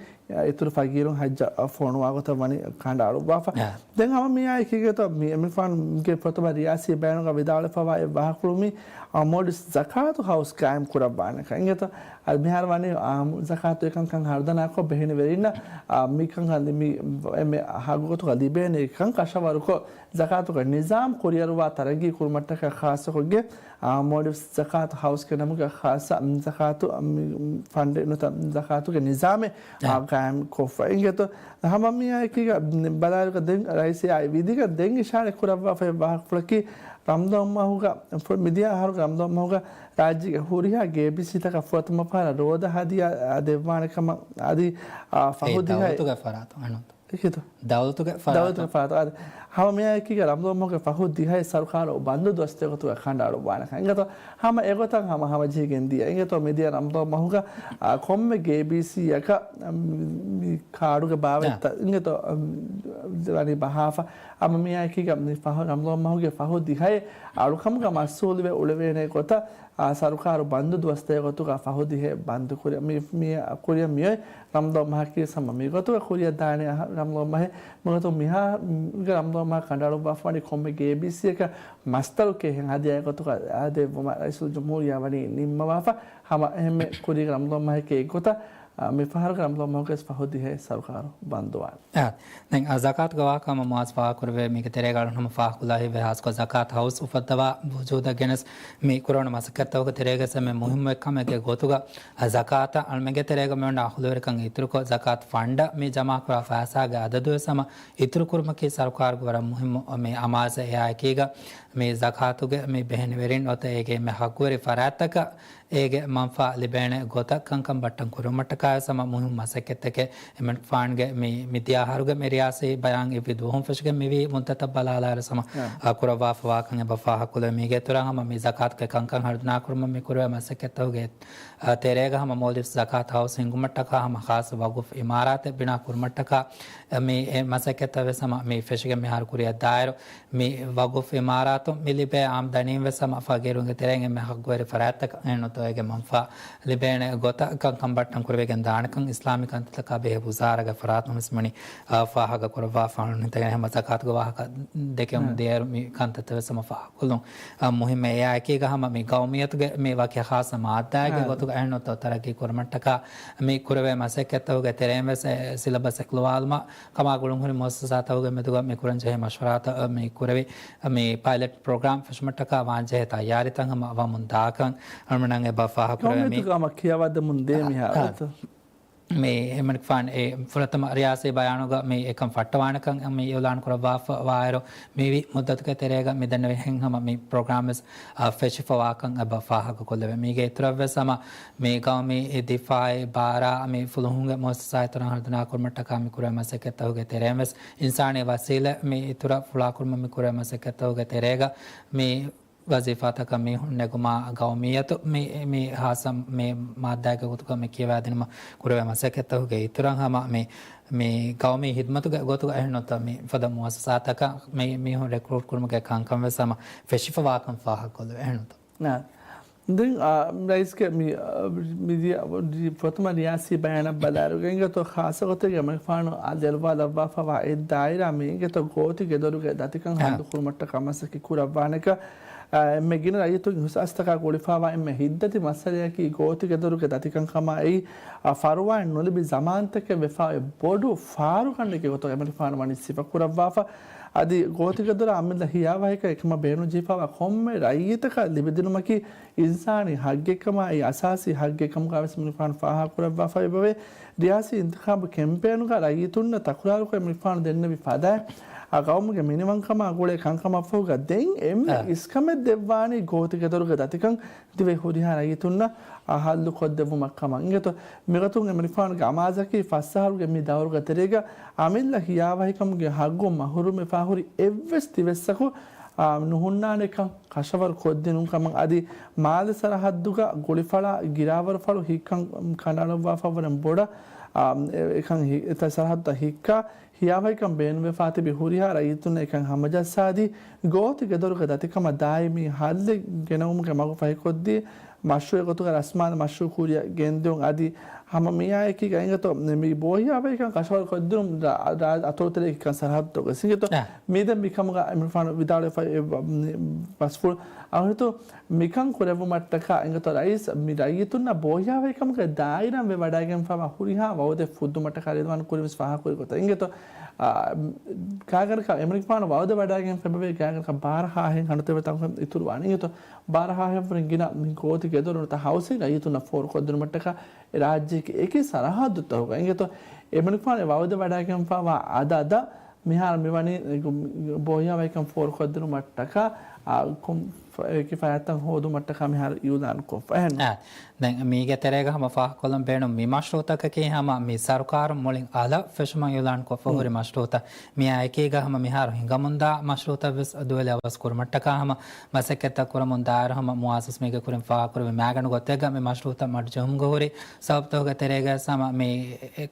އިތުރު ފަގީރުން ހައްޖަށް ފޮނުވާ ގޮތަށް ވަނީ ކަނޑައަޅުއްވާފަ. އާ. ދެން ހަމަ މިއާއެކީގަތޯ މި އެމިނިފާނުގެ ފުރަތަމަ ރިޔާސީ ބަޔާނުގަ ވިދާޅުވެފަވާ އެއް ވާހަކަފުޅު މި މޯލްޑިވްސް ޒަކާތު ހައުސް ގާއިމް ކުރައްވާނެކަން. އިނގޭތޯ އަދި މިހާރު ވަނީ އާ، ޒަކާތު އެކަންކަން ހަރުދަނާކޮށް ބެހެނިވެރިންނަށް އާ، މިކަންކަން މި އެންމެ ހައްގު ގޮތުގަ ލިބޭނެ ކަން ކަށަވަރުކޮށް، ޒަކާތުގެ ނިޒާމް ކުރިއަރުވާ ތަރައްގީ ކުރުމަށްޓަކާ ޚާއްޞަކޮށްގެ އާ، މޯލްޑިވްސް ޒަކާތު ހައުސްގެ ނަމުގަ ޚާއްޞަ ޒަކާތު މި ފަންޑެއް ނުތަ ޒަކާތުގެ ނިޒާމެއް އާ، ގާއިމް ކޮށްފަ. އިނގޭތޯ ހަމަ މިއާއެކީގަ ބަލާލިކަ ދެން ރައީސް އާއި ވިދިގަ ދެން އިޝާރަތް ކުރައްވާފައި ވާހަކަފުޅަކީ ރަމްޟާން މަހުގަ ފު-، މިދިޔަ އަހަރުގެ ރަމްޟާން މަހުގަ ރާއްޖޭގެ ހުރިހާ ގޭބީސީތަކަށް ފުރަތަމަ ފަހަރަށް ރޯދަ ހަދިޔާ ދެއްވާނެ ކަމަށް އަދި އާ، އެ ފަހު ދިހައެއް ދައުލަތުގެ ފަރާތުން އެނޫންތޯ؟ ކިތު؟ ދައުލަތުގެ ފަރާތުން. ދައުލަތުގެ ފަރާތު. އާ، ހަމަ މިއާއެކީގަ ރަމްޟާން މަހުގެ ފަހު ދިހައެއް ސަރުކާރު ބަންދު ދުވަސްތަކުގެ ގޮތުގަ ކަނޑައަޅުއްވާނެކަން. އިނގޭތޯ ހަމަ އެގޮތަށް ހަމަ ހަމަޖެހިގެން ދިޔަ. އިނގޭތޯ މިދިޔަ ރަމްޟާން މަހުގަ އާ، ކޮންމެ ގޭބީސީއަކަށް މި ކާޑުގެ ބާވަތްތައް އާ. އިނގޭތޯ ވަނީ ބަހާފަ. ހަމަ މިއާއެކީގަ މި ފަހު ރަމްޟާން މަހުގެ ފަހު ދިހައެއް އަޅުކަމުގަ މަސްއޫލުވެ އުޅެވޭނެ ގޮތަށް އާ، ސަރުކާރު ބަންދު ދުވަސްތަކެއް ގޮތުގަ ފަހު ދިހައެއް ބަންދު ކުރި-، މި-، މި-، ކުރިއަށް މިއޮތް ރަމްޟާން މަހަކީ ހަމަ މިގޮތުގަ ކުރިއަށް ދާނެ އަހަ-، ރަމްޟާން މަހެއް. މިގޮތުން މިހާ-، މި-، ރަމްޟާން މަހަށް ކަނޑައަޅުއްވާފަ ވަނީ ކޮންމެ ގޭބީސީއަކަށް މަސްތަރު ކޭހެން ހަދިޔާ ގޮތުގަ ދެއްވުމަށް ރައީސުލްޖުމްހޫރިއްޔާ ވަނީ ނިންމަވާފަ. ހަމަ އެހެންމެ ކުރީގެ ރަމްޟާން މަހެއް އެއްގޮތަށް، އާ، މި ފަހަރުގެ ރަމްޟާން މަހުގެ ފަހު ދިހައެއް ސަރުކާރު ބަންދުވާނެ. އާ، ދެން އާ، ޒަކާތުގެ ވާހަކަ ހަމަ މުއާޒް ފާހަގަކުރެއްވި މީގެ ތެރޭގަ އަޅުން ހަމަ ފާހަގަކޮށްލާ ހިތްވެ ހާސްކޮށް ޒަކާތު ހައުސް އުފައްދަވާ ވުޖޫދަށް ގެނެސް މި ކުރެވުނު މަސައްކަތްތަކުގެ ތެރޭގަ އެންމެ މުހިއްމު އެއްކަމެއްގެ ގޮތުގަ ޒަކާތަށް އަޅުމެންގެ ތެރޭގަ މިއޮންނަ އަހުލުވެރިކަން އިތުރުކޮށް، ޒަކާތު ފަންޑަށް މި ޖަމާކުރާ ފައިސާގެ އަދަދުވެސް ހަމަ އިތުރުކުރުމަކީ ސަރުކާރުގެ ވަރަށް މުހިއްމު މި އަމާޒެއް. އެއާއެކީގަ މި ޒަކާތުގެ މި ބެހެނިވެރިން އޮތަ އޭގެ އެންމެ ހައްގުވެރި ފަރާތްތަކަށް އޭގެ މަންފާ ލިބޭނެ ގޮތަށް ކަންކަން ބައްޓަން ކުރުމަށްޓަކާ ހަމަ މުހިންމު މަސައްކަތްތަކެއް އެމިނިފާންގެ މި، މިދިޔަ އަހަރުގެ މި ރިޔާސީ ބަޔާން އިއްވި ދުވަހުން ފެށިގެން މިވީ މުއްދަތަށް ބަލާލާއިރު ހަމަ، އާ. އާ، ކުރައްވާފަވާކަން އެބަ ފާހަގަކޮށްލެވޭ. މީގެ އިތުރަށް ހަމަ މި ޒަކާތުގެ ކަންކަން ހަރުދަނާ ކުރުމަށް މި ކުރެވޭ މަސައްކަތްތަކުގެ، އާ، ތެރޭގަ ހަމަ މޯލްޑިވްސް ޒަކާތު ހައުސް ހިންގުމަށްޓަކާ ހަމަ ޚާއްޞަ ވަގުފް އިމާރާތެއް ބިނާ ކުރުމަށްޓަކާ، އާ، މި އެ މަސައްކަތްތައް ވެސް ހަމަ މި ފެށިގެން މިހާރު ކުރިއަށް ދާއިރު، މި ވަގުފް އިމާރާތުން މި ލިބޭ އާމްދަނީން ވެސް ހަމަ ފަގީރުންގެ ތެރެއިން އެންމެ ހައްގުވެރި ފަރާތްތަކަށް އެހެންނުތޯ އޭގެ މަންފާ ލިބޭނެ ގޮތަށް ކަންކަން ބައްޓަން ކުރެވިގެން ދާނެކަން އިސްލާމީ ކަންތައްތަކާ ބެހޭ ވުޒާރާގެ ފަރާތުން ވެސް މިވަނީ، އާ، ފާހަގަކުރައްވާފަ. އަޅުން ހިތަށް ހަމަ ޒަކާތުގެ ވާހަކަ ދެކެވުމުން ދިޔައިރު މި ކަންތައްތައް ވެސް ހަމަ ފާހަގަކޮށްލުން، އާ، މުހިއްމޭ. އެއާއެކީގަ ހަމަ މި ގައުމިއްޔަތުގެ މި ވަކި ޚާއްޞަ މާއްދާއެއްގެ އާ. ގޮތުގަ އެހެންނުތޯ ތަރައްގީ ކުރުމަށްޓަކާ މި ކުރެވޭ މަސައްކަތްތަކުގެ ތެރެއިން ވެސް އެ ސިލަބަސް އެކުލަވާލުމަށް ކަމާ ގުޅުންހުރި މުއައްސަސާތަކުގެ މެދުގަ މި ކުރަންޖެހޭ މަޝްވަރާތައް މި ކުރެވި، މި ޕައިލެޓް ޕްރޮގްރާމް ފެށުމަށްޓަކާ ވާންޖެހޭ ތައްޔާރީތައް ހަމަ ވަމުން ދާކަން އަޅުމެންނަށް އެބަ ފާހަގަކުރެވޭ. މި ގައުމިއްޔަތުގަ ހަމަ ކިޔަވާދެމުން ދޭ މިހާރު އަ، އޮތްތޯ؟ މި އެމަނިކުފާން އެ ފުރަތަމަ ރިޔާސީ ބަޔާނުގަ މި އެކަން ފައްޓަވާނެކަން މި އިއުލާން ކުރައްވާފަ ވާއިރު، މިވީ މުއްދަތުގެ ތެރޭގަ މި ދެންނެވިހެން ހަމަ މި ޕްރޮގްރާމް ވެސް އަ، ފެށިފަވާކަން އެބަ ފާހަގަކޮށްލެވޭ. މީގެ އިތުރަށްވެސް ހަމަ މި ގައުމީ ދިފާއީ ބާރާ މި ފުލުހުންގެ މުއައްސަސާ އިތުރަށް ހަރުދަނާކުރުމަށްޓަކާ މި ކުރެވޭ މަސައްކަތްތަކުގެ ތެރެއިން ވެސް އިންސާނީ ވަސީލަތް މި އިތުރަށް ފުޅާކުރުމަށް މި ކުރެވޭ މަސައްކަތްތަކުގެ ތެރޭގަ މި ވަޒީފާތަކަށް މީހުން ނެގުމާ ގައުމިއްޔަތު މި، މި ހާއްސަ މި މާއްދާގެ ގޮތުގަ މި ކިޔަވާދިނުމަށް ކުރެވޭ މަސައްކަތްތަކުގެ އިތުރަށް ހަމަ މި މި ގައުމީ ހިދްމަތުގެ ގޮތުގަ އެހެންނުތަ މި ފަދަ މުއައްސަސާތަކަށް މި މީހުން ރެކްރޫޓް ކުރުމުގެ ކަންކަން ވެސް ހަމަ ފެށިފަވާކަން ފާހަގަކޮށްލެވޭ އެހެންނުތަ؟ ނާ. ދެން، އާ، ރައީސްގެ މި، އާ، މިދިޔަ ފުރަތަމަ ރިޔާސީ ބަޔާނަށް ބަލާއިރުގަ އިނގޭތޯ ޚާއްޞަ ގޮތެއްގަ އެމަނިކުފާނު އާ ދެއްވާލައްވާފަވާ އެއް ދާއިރާ މި އިނގޭތޯ ގޯތި ގެދޮރުގެ ދަތިކަން އާ. ހައްލު ކުރުމަށްޓަކާ މަސައްކަތް ކުރައްވާނެކަން. އާ، އެންމެ ގިނަ ރައްޔިތުންގެ ހުސްއައިސްތަކާ ގުޅިފަވާ އެންމެ ހިތްދަތި މައްސަލަޔަކީ ގޯތި ގެދޮރުގެ ދަތިކަން ކަމާ އެއީ، އާ، ފަރުވާއެއް ނުލިބި ޒަމާންތަކެއް ވެފަ އޮތް ބޮޑު ފާރުގަނޑެއްގެ ގޮތުގަ އެމަނިކުފާނު ވަނީ ސިފަކުރައްވާފަ. އަދި ގޯތި ގެދޮރާ އަމިއްލަ ހިޔާވަހިކަން އެކަމަށް ބޭނުންޖެހިފަވާ ކޮންމެ ރައްޔިތަކަށް ލިބިދިނުމަކީ އިންސާނީ ހައްގެއްކަމާ އެއީ އަސާސީ ހައްގެއްކަމުގަވެސް އެމަނިކުފާނު ފާހަގަކުރައްވާފައި އެބަވޭ. ރިޔާސީ އިންތިޚާބު ކެމްޕޭނުގަ ރައްޔިތުންނަށް ތަކުރާރުކޮށް އެމަނިކުފާނު ދެންނެވި ފަދައިން، އާ، ގައުމުގެ މިނިވަންކަމާ ގުޅޭ ކަންކަމަށްފަހުގަ ދެން އެންމެ އާ. އިސްކަމެއް ދެއްވާނީ ގޯތި ގެދޮރުގެ ދަތިކަން ދިވެހި ހުރިހާ ރައްޔިތުންނަށް، އާ، ހައްލު ކޮށްދެއްވުމަށް ކަމަށް. އިނގޭތޯ މިގޮތުން އެމަނިކުފާނުގެ އަމާޒަކީ ފަސް އަހަރުގެ މި ދައުރުގެ ތެރޭގަ އަމިއްލަ ހިޔާވަހިކަމުގެ ހައްގު މަހުރޫމްވެފަ ހުރި އެއްވެސް ދިވެއްސަކު ނުހުންނާނެކަން ކަށަވަރު ކޮށްދިނުން ކަމަށް އަދި މާލެ ސަރަހައްދުގަ ގުޅިފަޅާ ގިރާވަރުފަޅު ހިއްކަން ކަނޑައަޅުއްވާފަ ވަރަށް ބޮޑަށް، އާ، އެ-، އެކަން ހި-، އެތައް ސަރަހައްދުތައް ހިއްކާ، ހިޔާވަހިކަން ބޭނުންވެފާ ތިބި ހުރިހާ ރައްޔިތުންނަށް އެކަން ހަމަޖައްސާދީ، ގޯތި ގެދޮރުގެ ދަތިކަމަށް ދާއިމީ ހައްލެއް ގެނައުމުގެ މަގު ފަހިކޮށްދީ، މަޝްރޫޢެއް ގޮތުގަ ރަސްމާން މަޝްރޫޢު ކުރިއަށް ގެންދިއުން އަދި ހަމަ މިއާއެކީގަ އިނގޭތޯ މި ބޯހިޔާވަހިކަން ކަށަވަރު ކޮށްދިނުން ރާ-، ރާ-، އަތޮޅުތެރޭގެ ކަން ސަރަހައްދުތަކުގަ އިނގޭތޯ އާ. މީދެން މިކަމުގަ އެމިންފާނު ވިދާޅުވެފަ އެ ބަ-، މި ބަސްފުޅު އަހުރިތު މިކަން ކުރެއްވުމަށްޓަކާ އިނގޭތޯ ރައީސް މި ރައްޔިތުންނަށް ބޯހިޔާވަހިކަމުގެ ދާއިރާން ވެވަޑައިގެންފަވާ ހުރިހާ ވައުދެއް ފުއްދުމަށްޓަކާ ރިޟްވާން ކުރިންވެސް ފާހަގަކުރި ގޮތަށް އިނގޭތޯ އާ، ގާގަނޑަކަށް އެމަނިކުފާނު ވައުދެއް ވަޑައިގެން ފެބަވޭ ގާގަނޑަކަށް ބާރަ ހާހެއް ހަނދުތެރިވެ ތަންކޮޅެއް އިތުރުވާނެ އިނގޭތޯ. ބާރަ ހާހެއްވުރެން ގިނަ މި ގޯތި ގެދޮރު ނުވަތަ ހައުސިން ރައްޔިތުންނަށް ފޯރުކޮށްދިނުމަށްޓަކާ އެ ރާއްޖޭގެ އެކި ސަރަހައްދުތަކުގަ އިނގޭތޯ އެމަނިކުފާނު ވައުދެއް ވަޑައިގެންފަވާ އަދަދަށް މިހާރު މިވަނީ ބޯހިޔާވަހިކަން ފޯރުކޮށްދިނުމަށްޓަކާ، އާ، ކޮން ފަ-، އެކި ފަރާތްތައް ހޯދުމަށްޓަކާ މިހާރު އިއުލާން ކޮށްފަ އެހެން. އާ، ދެން މީގެ ތެރޭގަ ހަމަ ފާހަގަކޮށްލަން ބޭނުން މި މަޝްރޫޢުތަކަކީ ހަމަ މި ސަރުކާރުން މުޅިން އަލަށް ފެށުމަށް އިއުލާން ކޮށްފަ ހުރި މަޝްރޫޢުތައް. މިއާ އެކީގަ ހަމަ މިހާރު ހިނގަމުންދާ މަޝްރޫޢުތައް ވެސް ދުވެލި އަވަސް ކުރުމަށްޓަކާ ހަމަ މަސައްކަތްތައް ކުރަމުން ދާއިރު ހަމަ މުއައްސަސް މީގެ ކުރިން ފާހަގަކުރެއްވި މައިގަނޑު ގޮތެއްގަ މި މަޝްރޫޢުތައް މަޑުޖެހުމުގަ ހުރި ސަބަބުތަކުގެ ތެރޭގަ ވެސް ހަމަ މި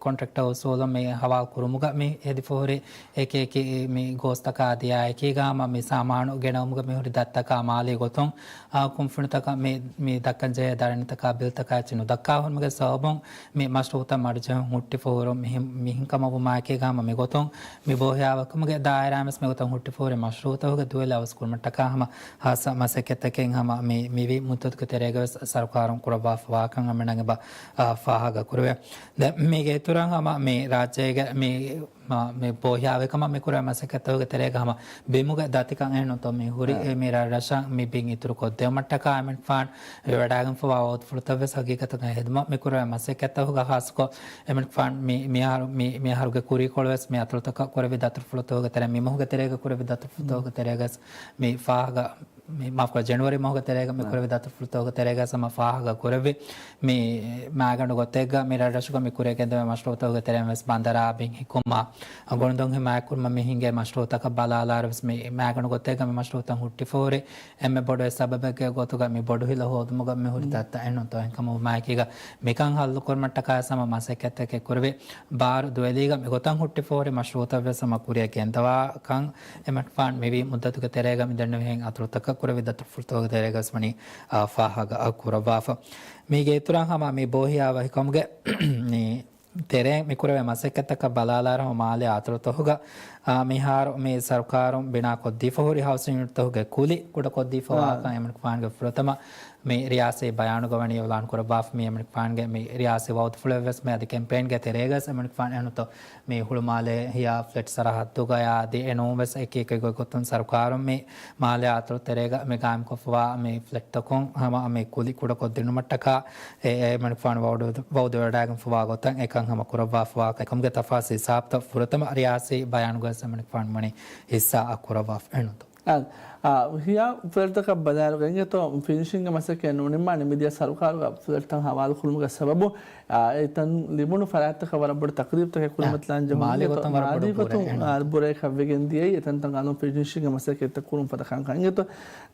ކޮންޓްރެކްޓަރ އުސޫލުން މި ހަވާލު ކުރުމުގަ މި ހެދިފަ ހުރި އެކި އެކި މި ގޯސްތަކާ ދިޔަ އެކީގަ ހަމަ މި ސާމާނު ގެނައުމުގަ މި ހުރި ދަތިތަކާ މާލީ ގޮތުން، އާ، ކުންފުނިތަކަށް މި، މި ދައްކަންޖެހޭ ދަރަނިތަކާ ބިލްތަކާ އެއްޗެއް ނުދައްކާ ހުރުމުގެ ސަބަބުން މި މަޝްރޫޢުތައް މަޑުޖެހުން ހުއްޓިފަ ހުރުން މިހި-، މިހިންކަމަށްވުމާއެކީގަ ހަމަ މިގޮތުން މި ބޯހިޔާވަހިކަމުގެ ދާއިރާ ވެސް މިގޮތަށް ހުއްޓިފަ ހުރި މަޝްރޫޢުތަކުގެ ދުވެލި އަވަސް ކުރުމަށްޓަކާ ހަމަ ހާއްސަ މަސައްކަތްތަކެއް ހަމަ މި، މިވީ މުއްދަތުގެ ތެރޭގަ ވެސް ސަރުކާރުން ކުރައްވާފަވާކަން އަމިނަގެ ބަ-، އާ، ފާހަގަ ކުރެވޭ. ދެން މީގެ އިތުރަށް ހަމަ މި ރާއްޖޭގެ މި މާ، މި ބޯހިޔާވަހިކަމަށް މި ކުރެވޭ މަސައްކަތްތަކުގެ ތެރޭގަ ހަމަ ބިމުގެ ދަތިކަން އެހެންނުތޯ މި ހުރި އެ މި ރަށްރަށަށް މި ބިން އިތުރު ކޮށްދެވުމަށްޓަކާ އެމަނިކުފާން ވެވަޑައިގެންފަވާ ވައުދުފުޅުތައް ވެސް ހަގީގަތަކަށް ހެދުމަށް މި ކުރެވޭ މަސައްކަތްތަކުގަ ހާއްސަކޮށް އެމަނިކުފާން މި މިހާރު މި މިހާރުގެ ކުރީކޮޅު ވެސް މި އަތޮޅުތަކަށް ކުރެއްވި ދަތުރުފުޅުތަކުގެ ތެރޭ މި މަހުގެ ތެރޭގަ ކުރެއްވި ދަތުރުފުޅުތަކުގެ ތެރޭގަސް މި ފާހަގަ މި، މާފުކުރާ، ޖެނުއަރީ މަހުގެ ތެރޭގަ މި ކުރެއްވި ދަތުރުފުޅުތަކުގެ ތެރޭގަ ހަމަ ފާހަގަ ކުރެއްވި މި މައިގަނޑު ގޮތެއްގަ މި ރަށްރަށުގަ މި ކުރިއަށް ގެންދެވޭ މަޝްރޫޢުތަކުގެ ތެރެއިން ވެސް ބަނދަރާ ބިން ހިއްކުމާ، ގޮނޑުދޮން ހިމާޔަތްކުރުމަށް މި ހިނގޭ މަޝްރޫޢުތަކަށް ބަލާލާއިރު ވެސް މި މައިގަނޑު ގޮތެއްގަ މި މަޝްރޫޢުތައް ހުއްޓިފަ ހުރި އެންމެ ބޮޑު އެއް ސަބަބެއްގެ ގޮތުގަ މި ބޮޑު ހިލަ ހޯދުމުގަ މި ހުރި ދަތިތައް އެހެންނުތޯ. އެހެންކަމުން މާއެކީގަ މިކަން ހައްލު ކުރުމަށްޓަކާ ވެސް ހަމަ މަސައްކަތްތަކެއް ކުރެވި. ބާރު ދުވެލީގަ މިގޮތަށް ހުއްޓިފަ ހުރި މަޝްރޫޢުތައް ވެސް ހަމަ ކުރިއަށް ގެންދަވާ ކަން އެމަނިކުފާން މިވީ މުއްދަތުގެ ތެރޭގަ މި ދެންނެވިހެން އަތޮޅުތަކަށް ކުރެވި ދަތުރުފުޅުތަކުގެ ތެރޭގަ ވެސް ވަނީ، އާ، ފާހަގަ، އާ، ކުރައްވާފަ. މީގެ އިތުރަށް ހަމަ މި ބޯހިޔާވަހިކަމުގެ މި ތެރޭ މި ކުރެވޭ މަސައްކަތްތަކަށް ބަލާލާއިރު ހަމަ މާލެ އަތޮޅުތަކުގަ، އާ، މިހާރު މި ސަރުކާރުން ބިނާ ކޮށްދީފަ ހުރި ހައުސިން ޔުނިޓްތަކުގެ ކުލި ކުޑަކޮށްދީފަވާކަން އެމަނިކުފާންގެ ފުރަތަމަ މި ރިޔާސީ ބަޔާނުގަ ވަނީ އިޢުލާން ކުރައްވާފަ. މި އެމަނިކުފާންގެ މި ރިޔާސީ ވައުދުފުޅެއް ވެސް މި އަދި ކެމްޕޭންގެ ތެރޭގަސް އެމަނިކުފާން އެހެންނުތޯ މި ހުޅުމާލޭ ހިޔާ ފްލެޓް ސަރަހައްދުގަޔާ އަދި އެނޫން ވެސް އެކި އެކި ގޮތްގޮތުން ސަރުކާރުން މި މާލެ އަތޮޅު ތެރޭގަ މި ގާއިމްކޮށްފަވާ މި ފްލެޓްތަކުން ހަމަ މި ކުލި ކުޑަކޮށްދިނުމަށްޓަކާ އެ، އެ އެމަނިކުފާނު ވައުދު، ވައުދުވެވަޑައިގެންފަވާ ގޮތަށް އެކަން ހަމަ ކުރައްވާފަވާ ކަމުގެ ތަފާސީލް ހިސާބުތައް ފުރަތަމަ ރިޔާސީ ބަޔާނުގަސް އެމަނިކުފާނު ވަނީ ހިއްސާ އަށް ކުރައްވާފަ އެނުތޯ. އާ، އާ، ހިޔާ ފްލެޓްތަކަށް ބަލާއިރުގަ އިނގޭތޯ ފިނިޝިންގ މަސައްކަތް ނުނިންމާނެ މިދިޔަ ސަރުކާރުގަ ފްލެޓްތައް ހަވާލު ކުރުމުގެ ސަބަބު، އާ، އެތަން ލިބުނު ފަރާތްތަކަށް ވަރަށް ބޮޑު ތަކްލީފްތަކެއް ކުރިމަތިލާން ޖެހުން މާލީ އިނގޭތޯ، ގޮތުން ވަރަށް ބޮޑު މާލީ ގޮތުން، ބުރައެއް. އާ، ބުރައެއް ކަށްވެގެން ދިޔައީ އެތަންތަން އަލުން ފިނިޝިންގ މަސައްކަތްތައް ކުރުން ފަދަ ކަންކަން އިނގޭތޯ.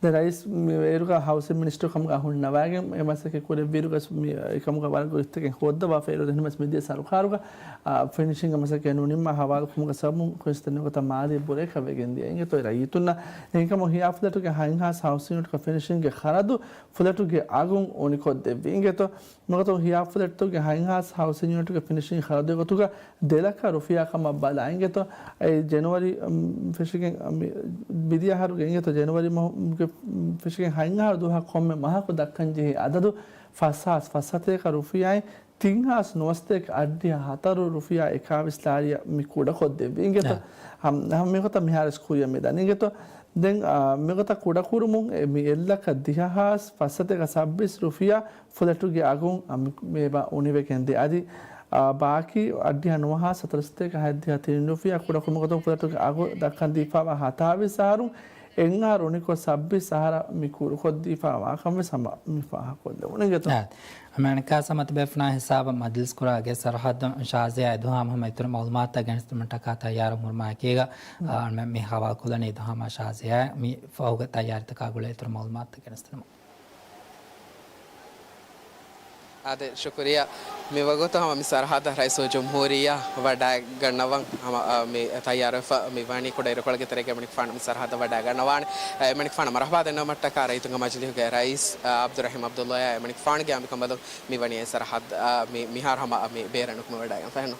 ދެން ރައީސް މި އޭރުގަ ހައުސިން މިނިސްޓަރު ކަމުގަ ހުންނަވައިގެން އެ މަސައްކަތް ކުރެއްވިއިރުގަސް މި އެކަމުގަ ވަރަށް ގޮތްތަކެއް ހޯއްދަވާފަ އޭރު ދެންމެސް މިދިޔަ ސަރުކާރުގަ، އާ، ފިނިޝިންގ މަސައްކަތް ނުނިންމާ ހަވާލުކުރުމުގެ ސަބަބުން ކުނިސްތަން ނުވަތަ މާލީ ބުރައެއް ކަށްވެގެން ދިޔަ. އިނގޭތޯ ރައްޔިތުންނަށް އެހެންކަމުން ހިޔާ ފްލެޓުގެ ހަތް ހާސް ހައުސިން ޔުނިޓްގެ ފިނިޝިންގގެ ޚަރަދު ފްލެޓުގެ އަގުން އުނިކޮށްދެއްވި. އިނގޭތޯ މިގޮތަށް ހިޔާ ފްލެޓްތަކުގެ ހަތް ހާސް ހައުސިން ޔުނިޓުގެ ފިނިޝިން ޚަރަދުގެ ގޮތުގަ ދެ ލައްކަ ރުފިޔާ ކަމަށް ބަލާ އިނގޭތޯ. އެ ޖެނުއަރީ، އުމް، ފެށިގެން، މި، މިދިޔަ އަހަރުގެ އިނގޭތޯ ޖެނުއަރީ މަހުގެ، އުމް، ފެށިގެން ހަތް އަހަރު ދުވަހަށް ކޮންމެ މަހަކު ދައްކަން ޖެހޭ އަދަދު ފަސް ހާސް ފަސް ސަތޭކަ ރުފިޔާއިން ތިން ހާސް ނުވަސަތޭކަ އަށްޑިހަ ހަތަރު ރުފިޔާ އެކާވީސް ލާރިއަށް މި ކުޑަކޮށްދެއްވި އިނގޭތޯ. އަ. ހަމް، ހަމް މިގޮތަށް މިހާރު ސްކޫލްއަށް މިދަނީ އިނގޭތޯ. ދެން، އާ، މިގޮތަށް ކުޑަކުރުމުން އެ މި އެއްލައްކަ ދިހަ ހާސް ފަސް ސަތޭކަ ސައްބީސް ރުފިޔާ ފުލެޓުގެ އަގުން އަ، މި، މި އެބަ އުނިވެގެންދޭ. އަދި، އާ، ބާކީ އަށްޑިހަ ނުވަ ހާސް ހަތަރު ސަތޭކަ ހަތްދިހަ ތިން ރުފިޔާ ކުޑަކުރުމުގެ ގޮތުން ފުލެޓުގެ އަގު ދައްކަން ދީފައިވާ ހަތާވީސް އަހަރުން އެންއާރު އުނިކޮށް ސައްބީސް އަހަރަށް މި ކުރުކޮށްދީފާ ވާކަން ވެސް ހަމަ މި ފާހަގަކޮށްލެވުނީ ގެތޯ. އާ، މި އަނެއްކާ ސަމަތިބޭފުޅާ ހިސާބަށް މަޖިލިސް ކުރާ ގެ ސަރަހައްދުން ޝާޒިޔާ އެދުހާމަ ހަމަ އިތުރު މައުލޫމާތުތައް ގެނެސްދިނުމަށްޓަކާ ތައްޔާރު ހުރުމާއެކީގަ، އާ، މި ހަވާލުކޮށްލަނީ އެދުހާމަ ޝާޒިޔާ މި ފަހުގެ ތައްޔާރީތަކާ ގުޅޭ އިތުރު މައުލޫމާތުތައް ގެނެސްދިނުމަށް. އާދެ، ޝުކުރިއްޔާ. މި ވަގުތު ހަމަ މި ސަރަހައްދަށް ރައީސުލްޖުމްހޫރިއްޔާ ވަޑައިގަންނަވަން ހަމަ، އަ، މި ތައްޔާރުވެފަ މި ވަނީ. ކުޑައިރުކޮޅުގެ ތެރޭގަ އެމަނިކުފާނު މި ސަރަހައްދަށް ވަޑައިގަންނަވާނެ. އެމަނިކުފާނަށް މަރުޙަބާ ދެންނެވުމަށްޓަކާ ރައްޔިތުންގެ މަޖިލީހުގެ ރައީސް، އަ، ޢަބްދުއްރަޙީމް ޢަބްދުﷲ އެމަނިކުފާނުގެ އަނބިކަނބަލުން މި ވަނީ އެ ސަރަހައްދަށް، އަ، މި، މިހާރު ހަމަ، އަ، މި ބޭރަށް ނުކުމެވަޑައިގެންފަ އެހެންނު.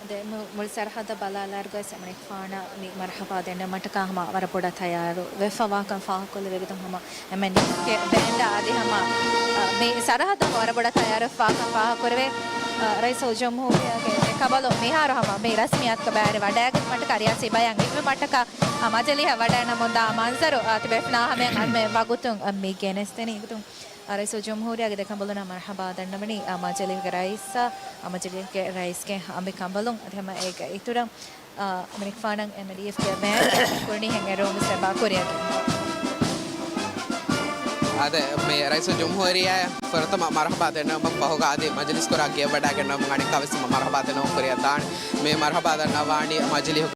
އަދި މު-، މުޅި ސަރަހައްދަށް ބަލާލާއިރުގައި އެމަނިކުފާނަށް މި މަރުޙަބާ ދެންނެވުމަށްޓަކާ ހަމަ ވަރަށް ބޮޑަށް ތައްޔާރު ވެފަ ވާކަން ފާހަގަކޮށްލެވޭ ގޮތުން ހަމަ އެމްއެންޑީއެފްގެ ބޭންޑާ އަދި ހަމަ، އަ، މި ސަރަހައްދަށް ވަރަށް ބޮޑަށް ތައްޔާރު ވެފަ ވާކަން ފާހަގަކުރެވޭ. އަ، ރައީސުލްޖުމްހޫރިއްޔާގެ ދެކަނބަލުން މިހާރު ހަމަ މި ރަސްމިއްޔާތުގަ ބައިވެރިވެ ވަޑައިގެން މަޓަކަ ރިޔާސީ ބަޔަން އިއްވުމަށްޓަކާ، އަ، މަޖިލީހަށް ވަޑައިނަމުންދާ މަންޒަރު، އަ، ތިބޭފުޅާ ހަމަޔަށް އަންމެ ވަގުތުން، އަ، މި ގެނެސްދެނީ. އެގޮތުން އަ، ރައީސުލްޖުމްހޫރިއްޔާގެ ދެކަނބަލުންނަށް މަރުޙަބާ ދަންނަވަނީ، އަ، މަޖިލީހުގެ ރައީސް، އަ، މަޖިލީހުގެ ރައީސްގެ އަނބިކަނބަލުން. އަދި ހަމަ އޭގެ އިތުރަށް، އަ، އެމަނިކުފާނަށް އެމްއެންޑީއެފްގެ ބޭންޑް ކުރަނީ ހެން އެރުވުން ވެސް އެބަ ކުރިއަށް ގެންދާ. އާދެ، މި ރައީސުލްޖުމްހޫރިއްޔާ ފުރަތަމަ މަރުޙަބާ ދެންނެވުމަށް ފަހުގަ އަދި މަޖިލިސް ކުރާ ގެއަށް ވަޑައިގެންނެވުމުން އަނެއްކާވެސް ހަމަ މަރުޙަބާ ދެންނެވުން ކުރިއަށް ދާނެ. މި މަރުޙަބާ ދަންނަވާނީ މަޖިލީހު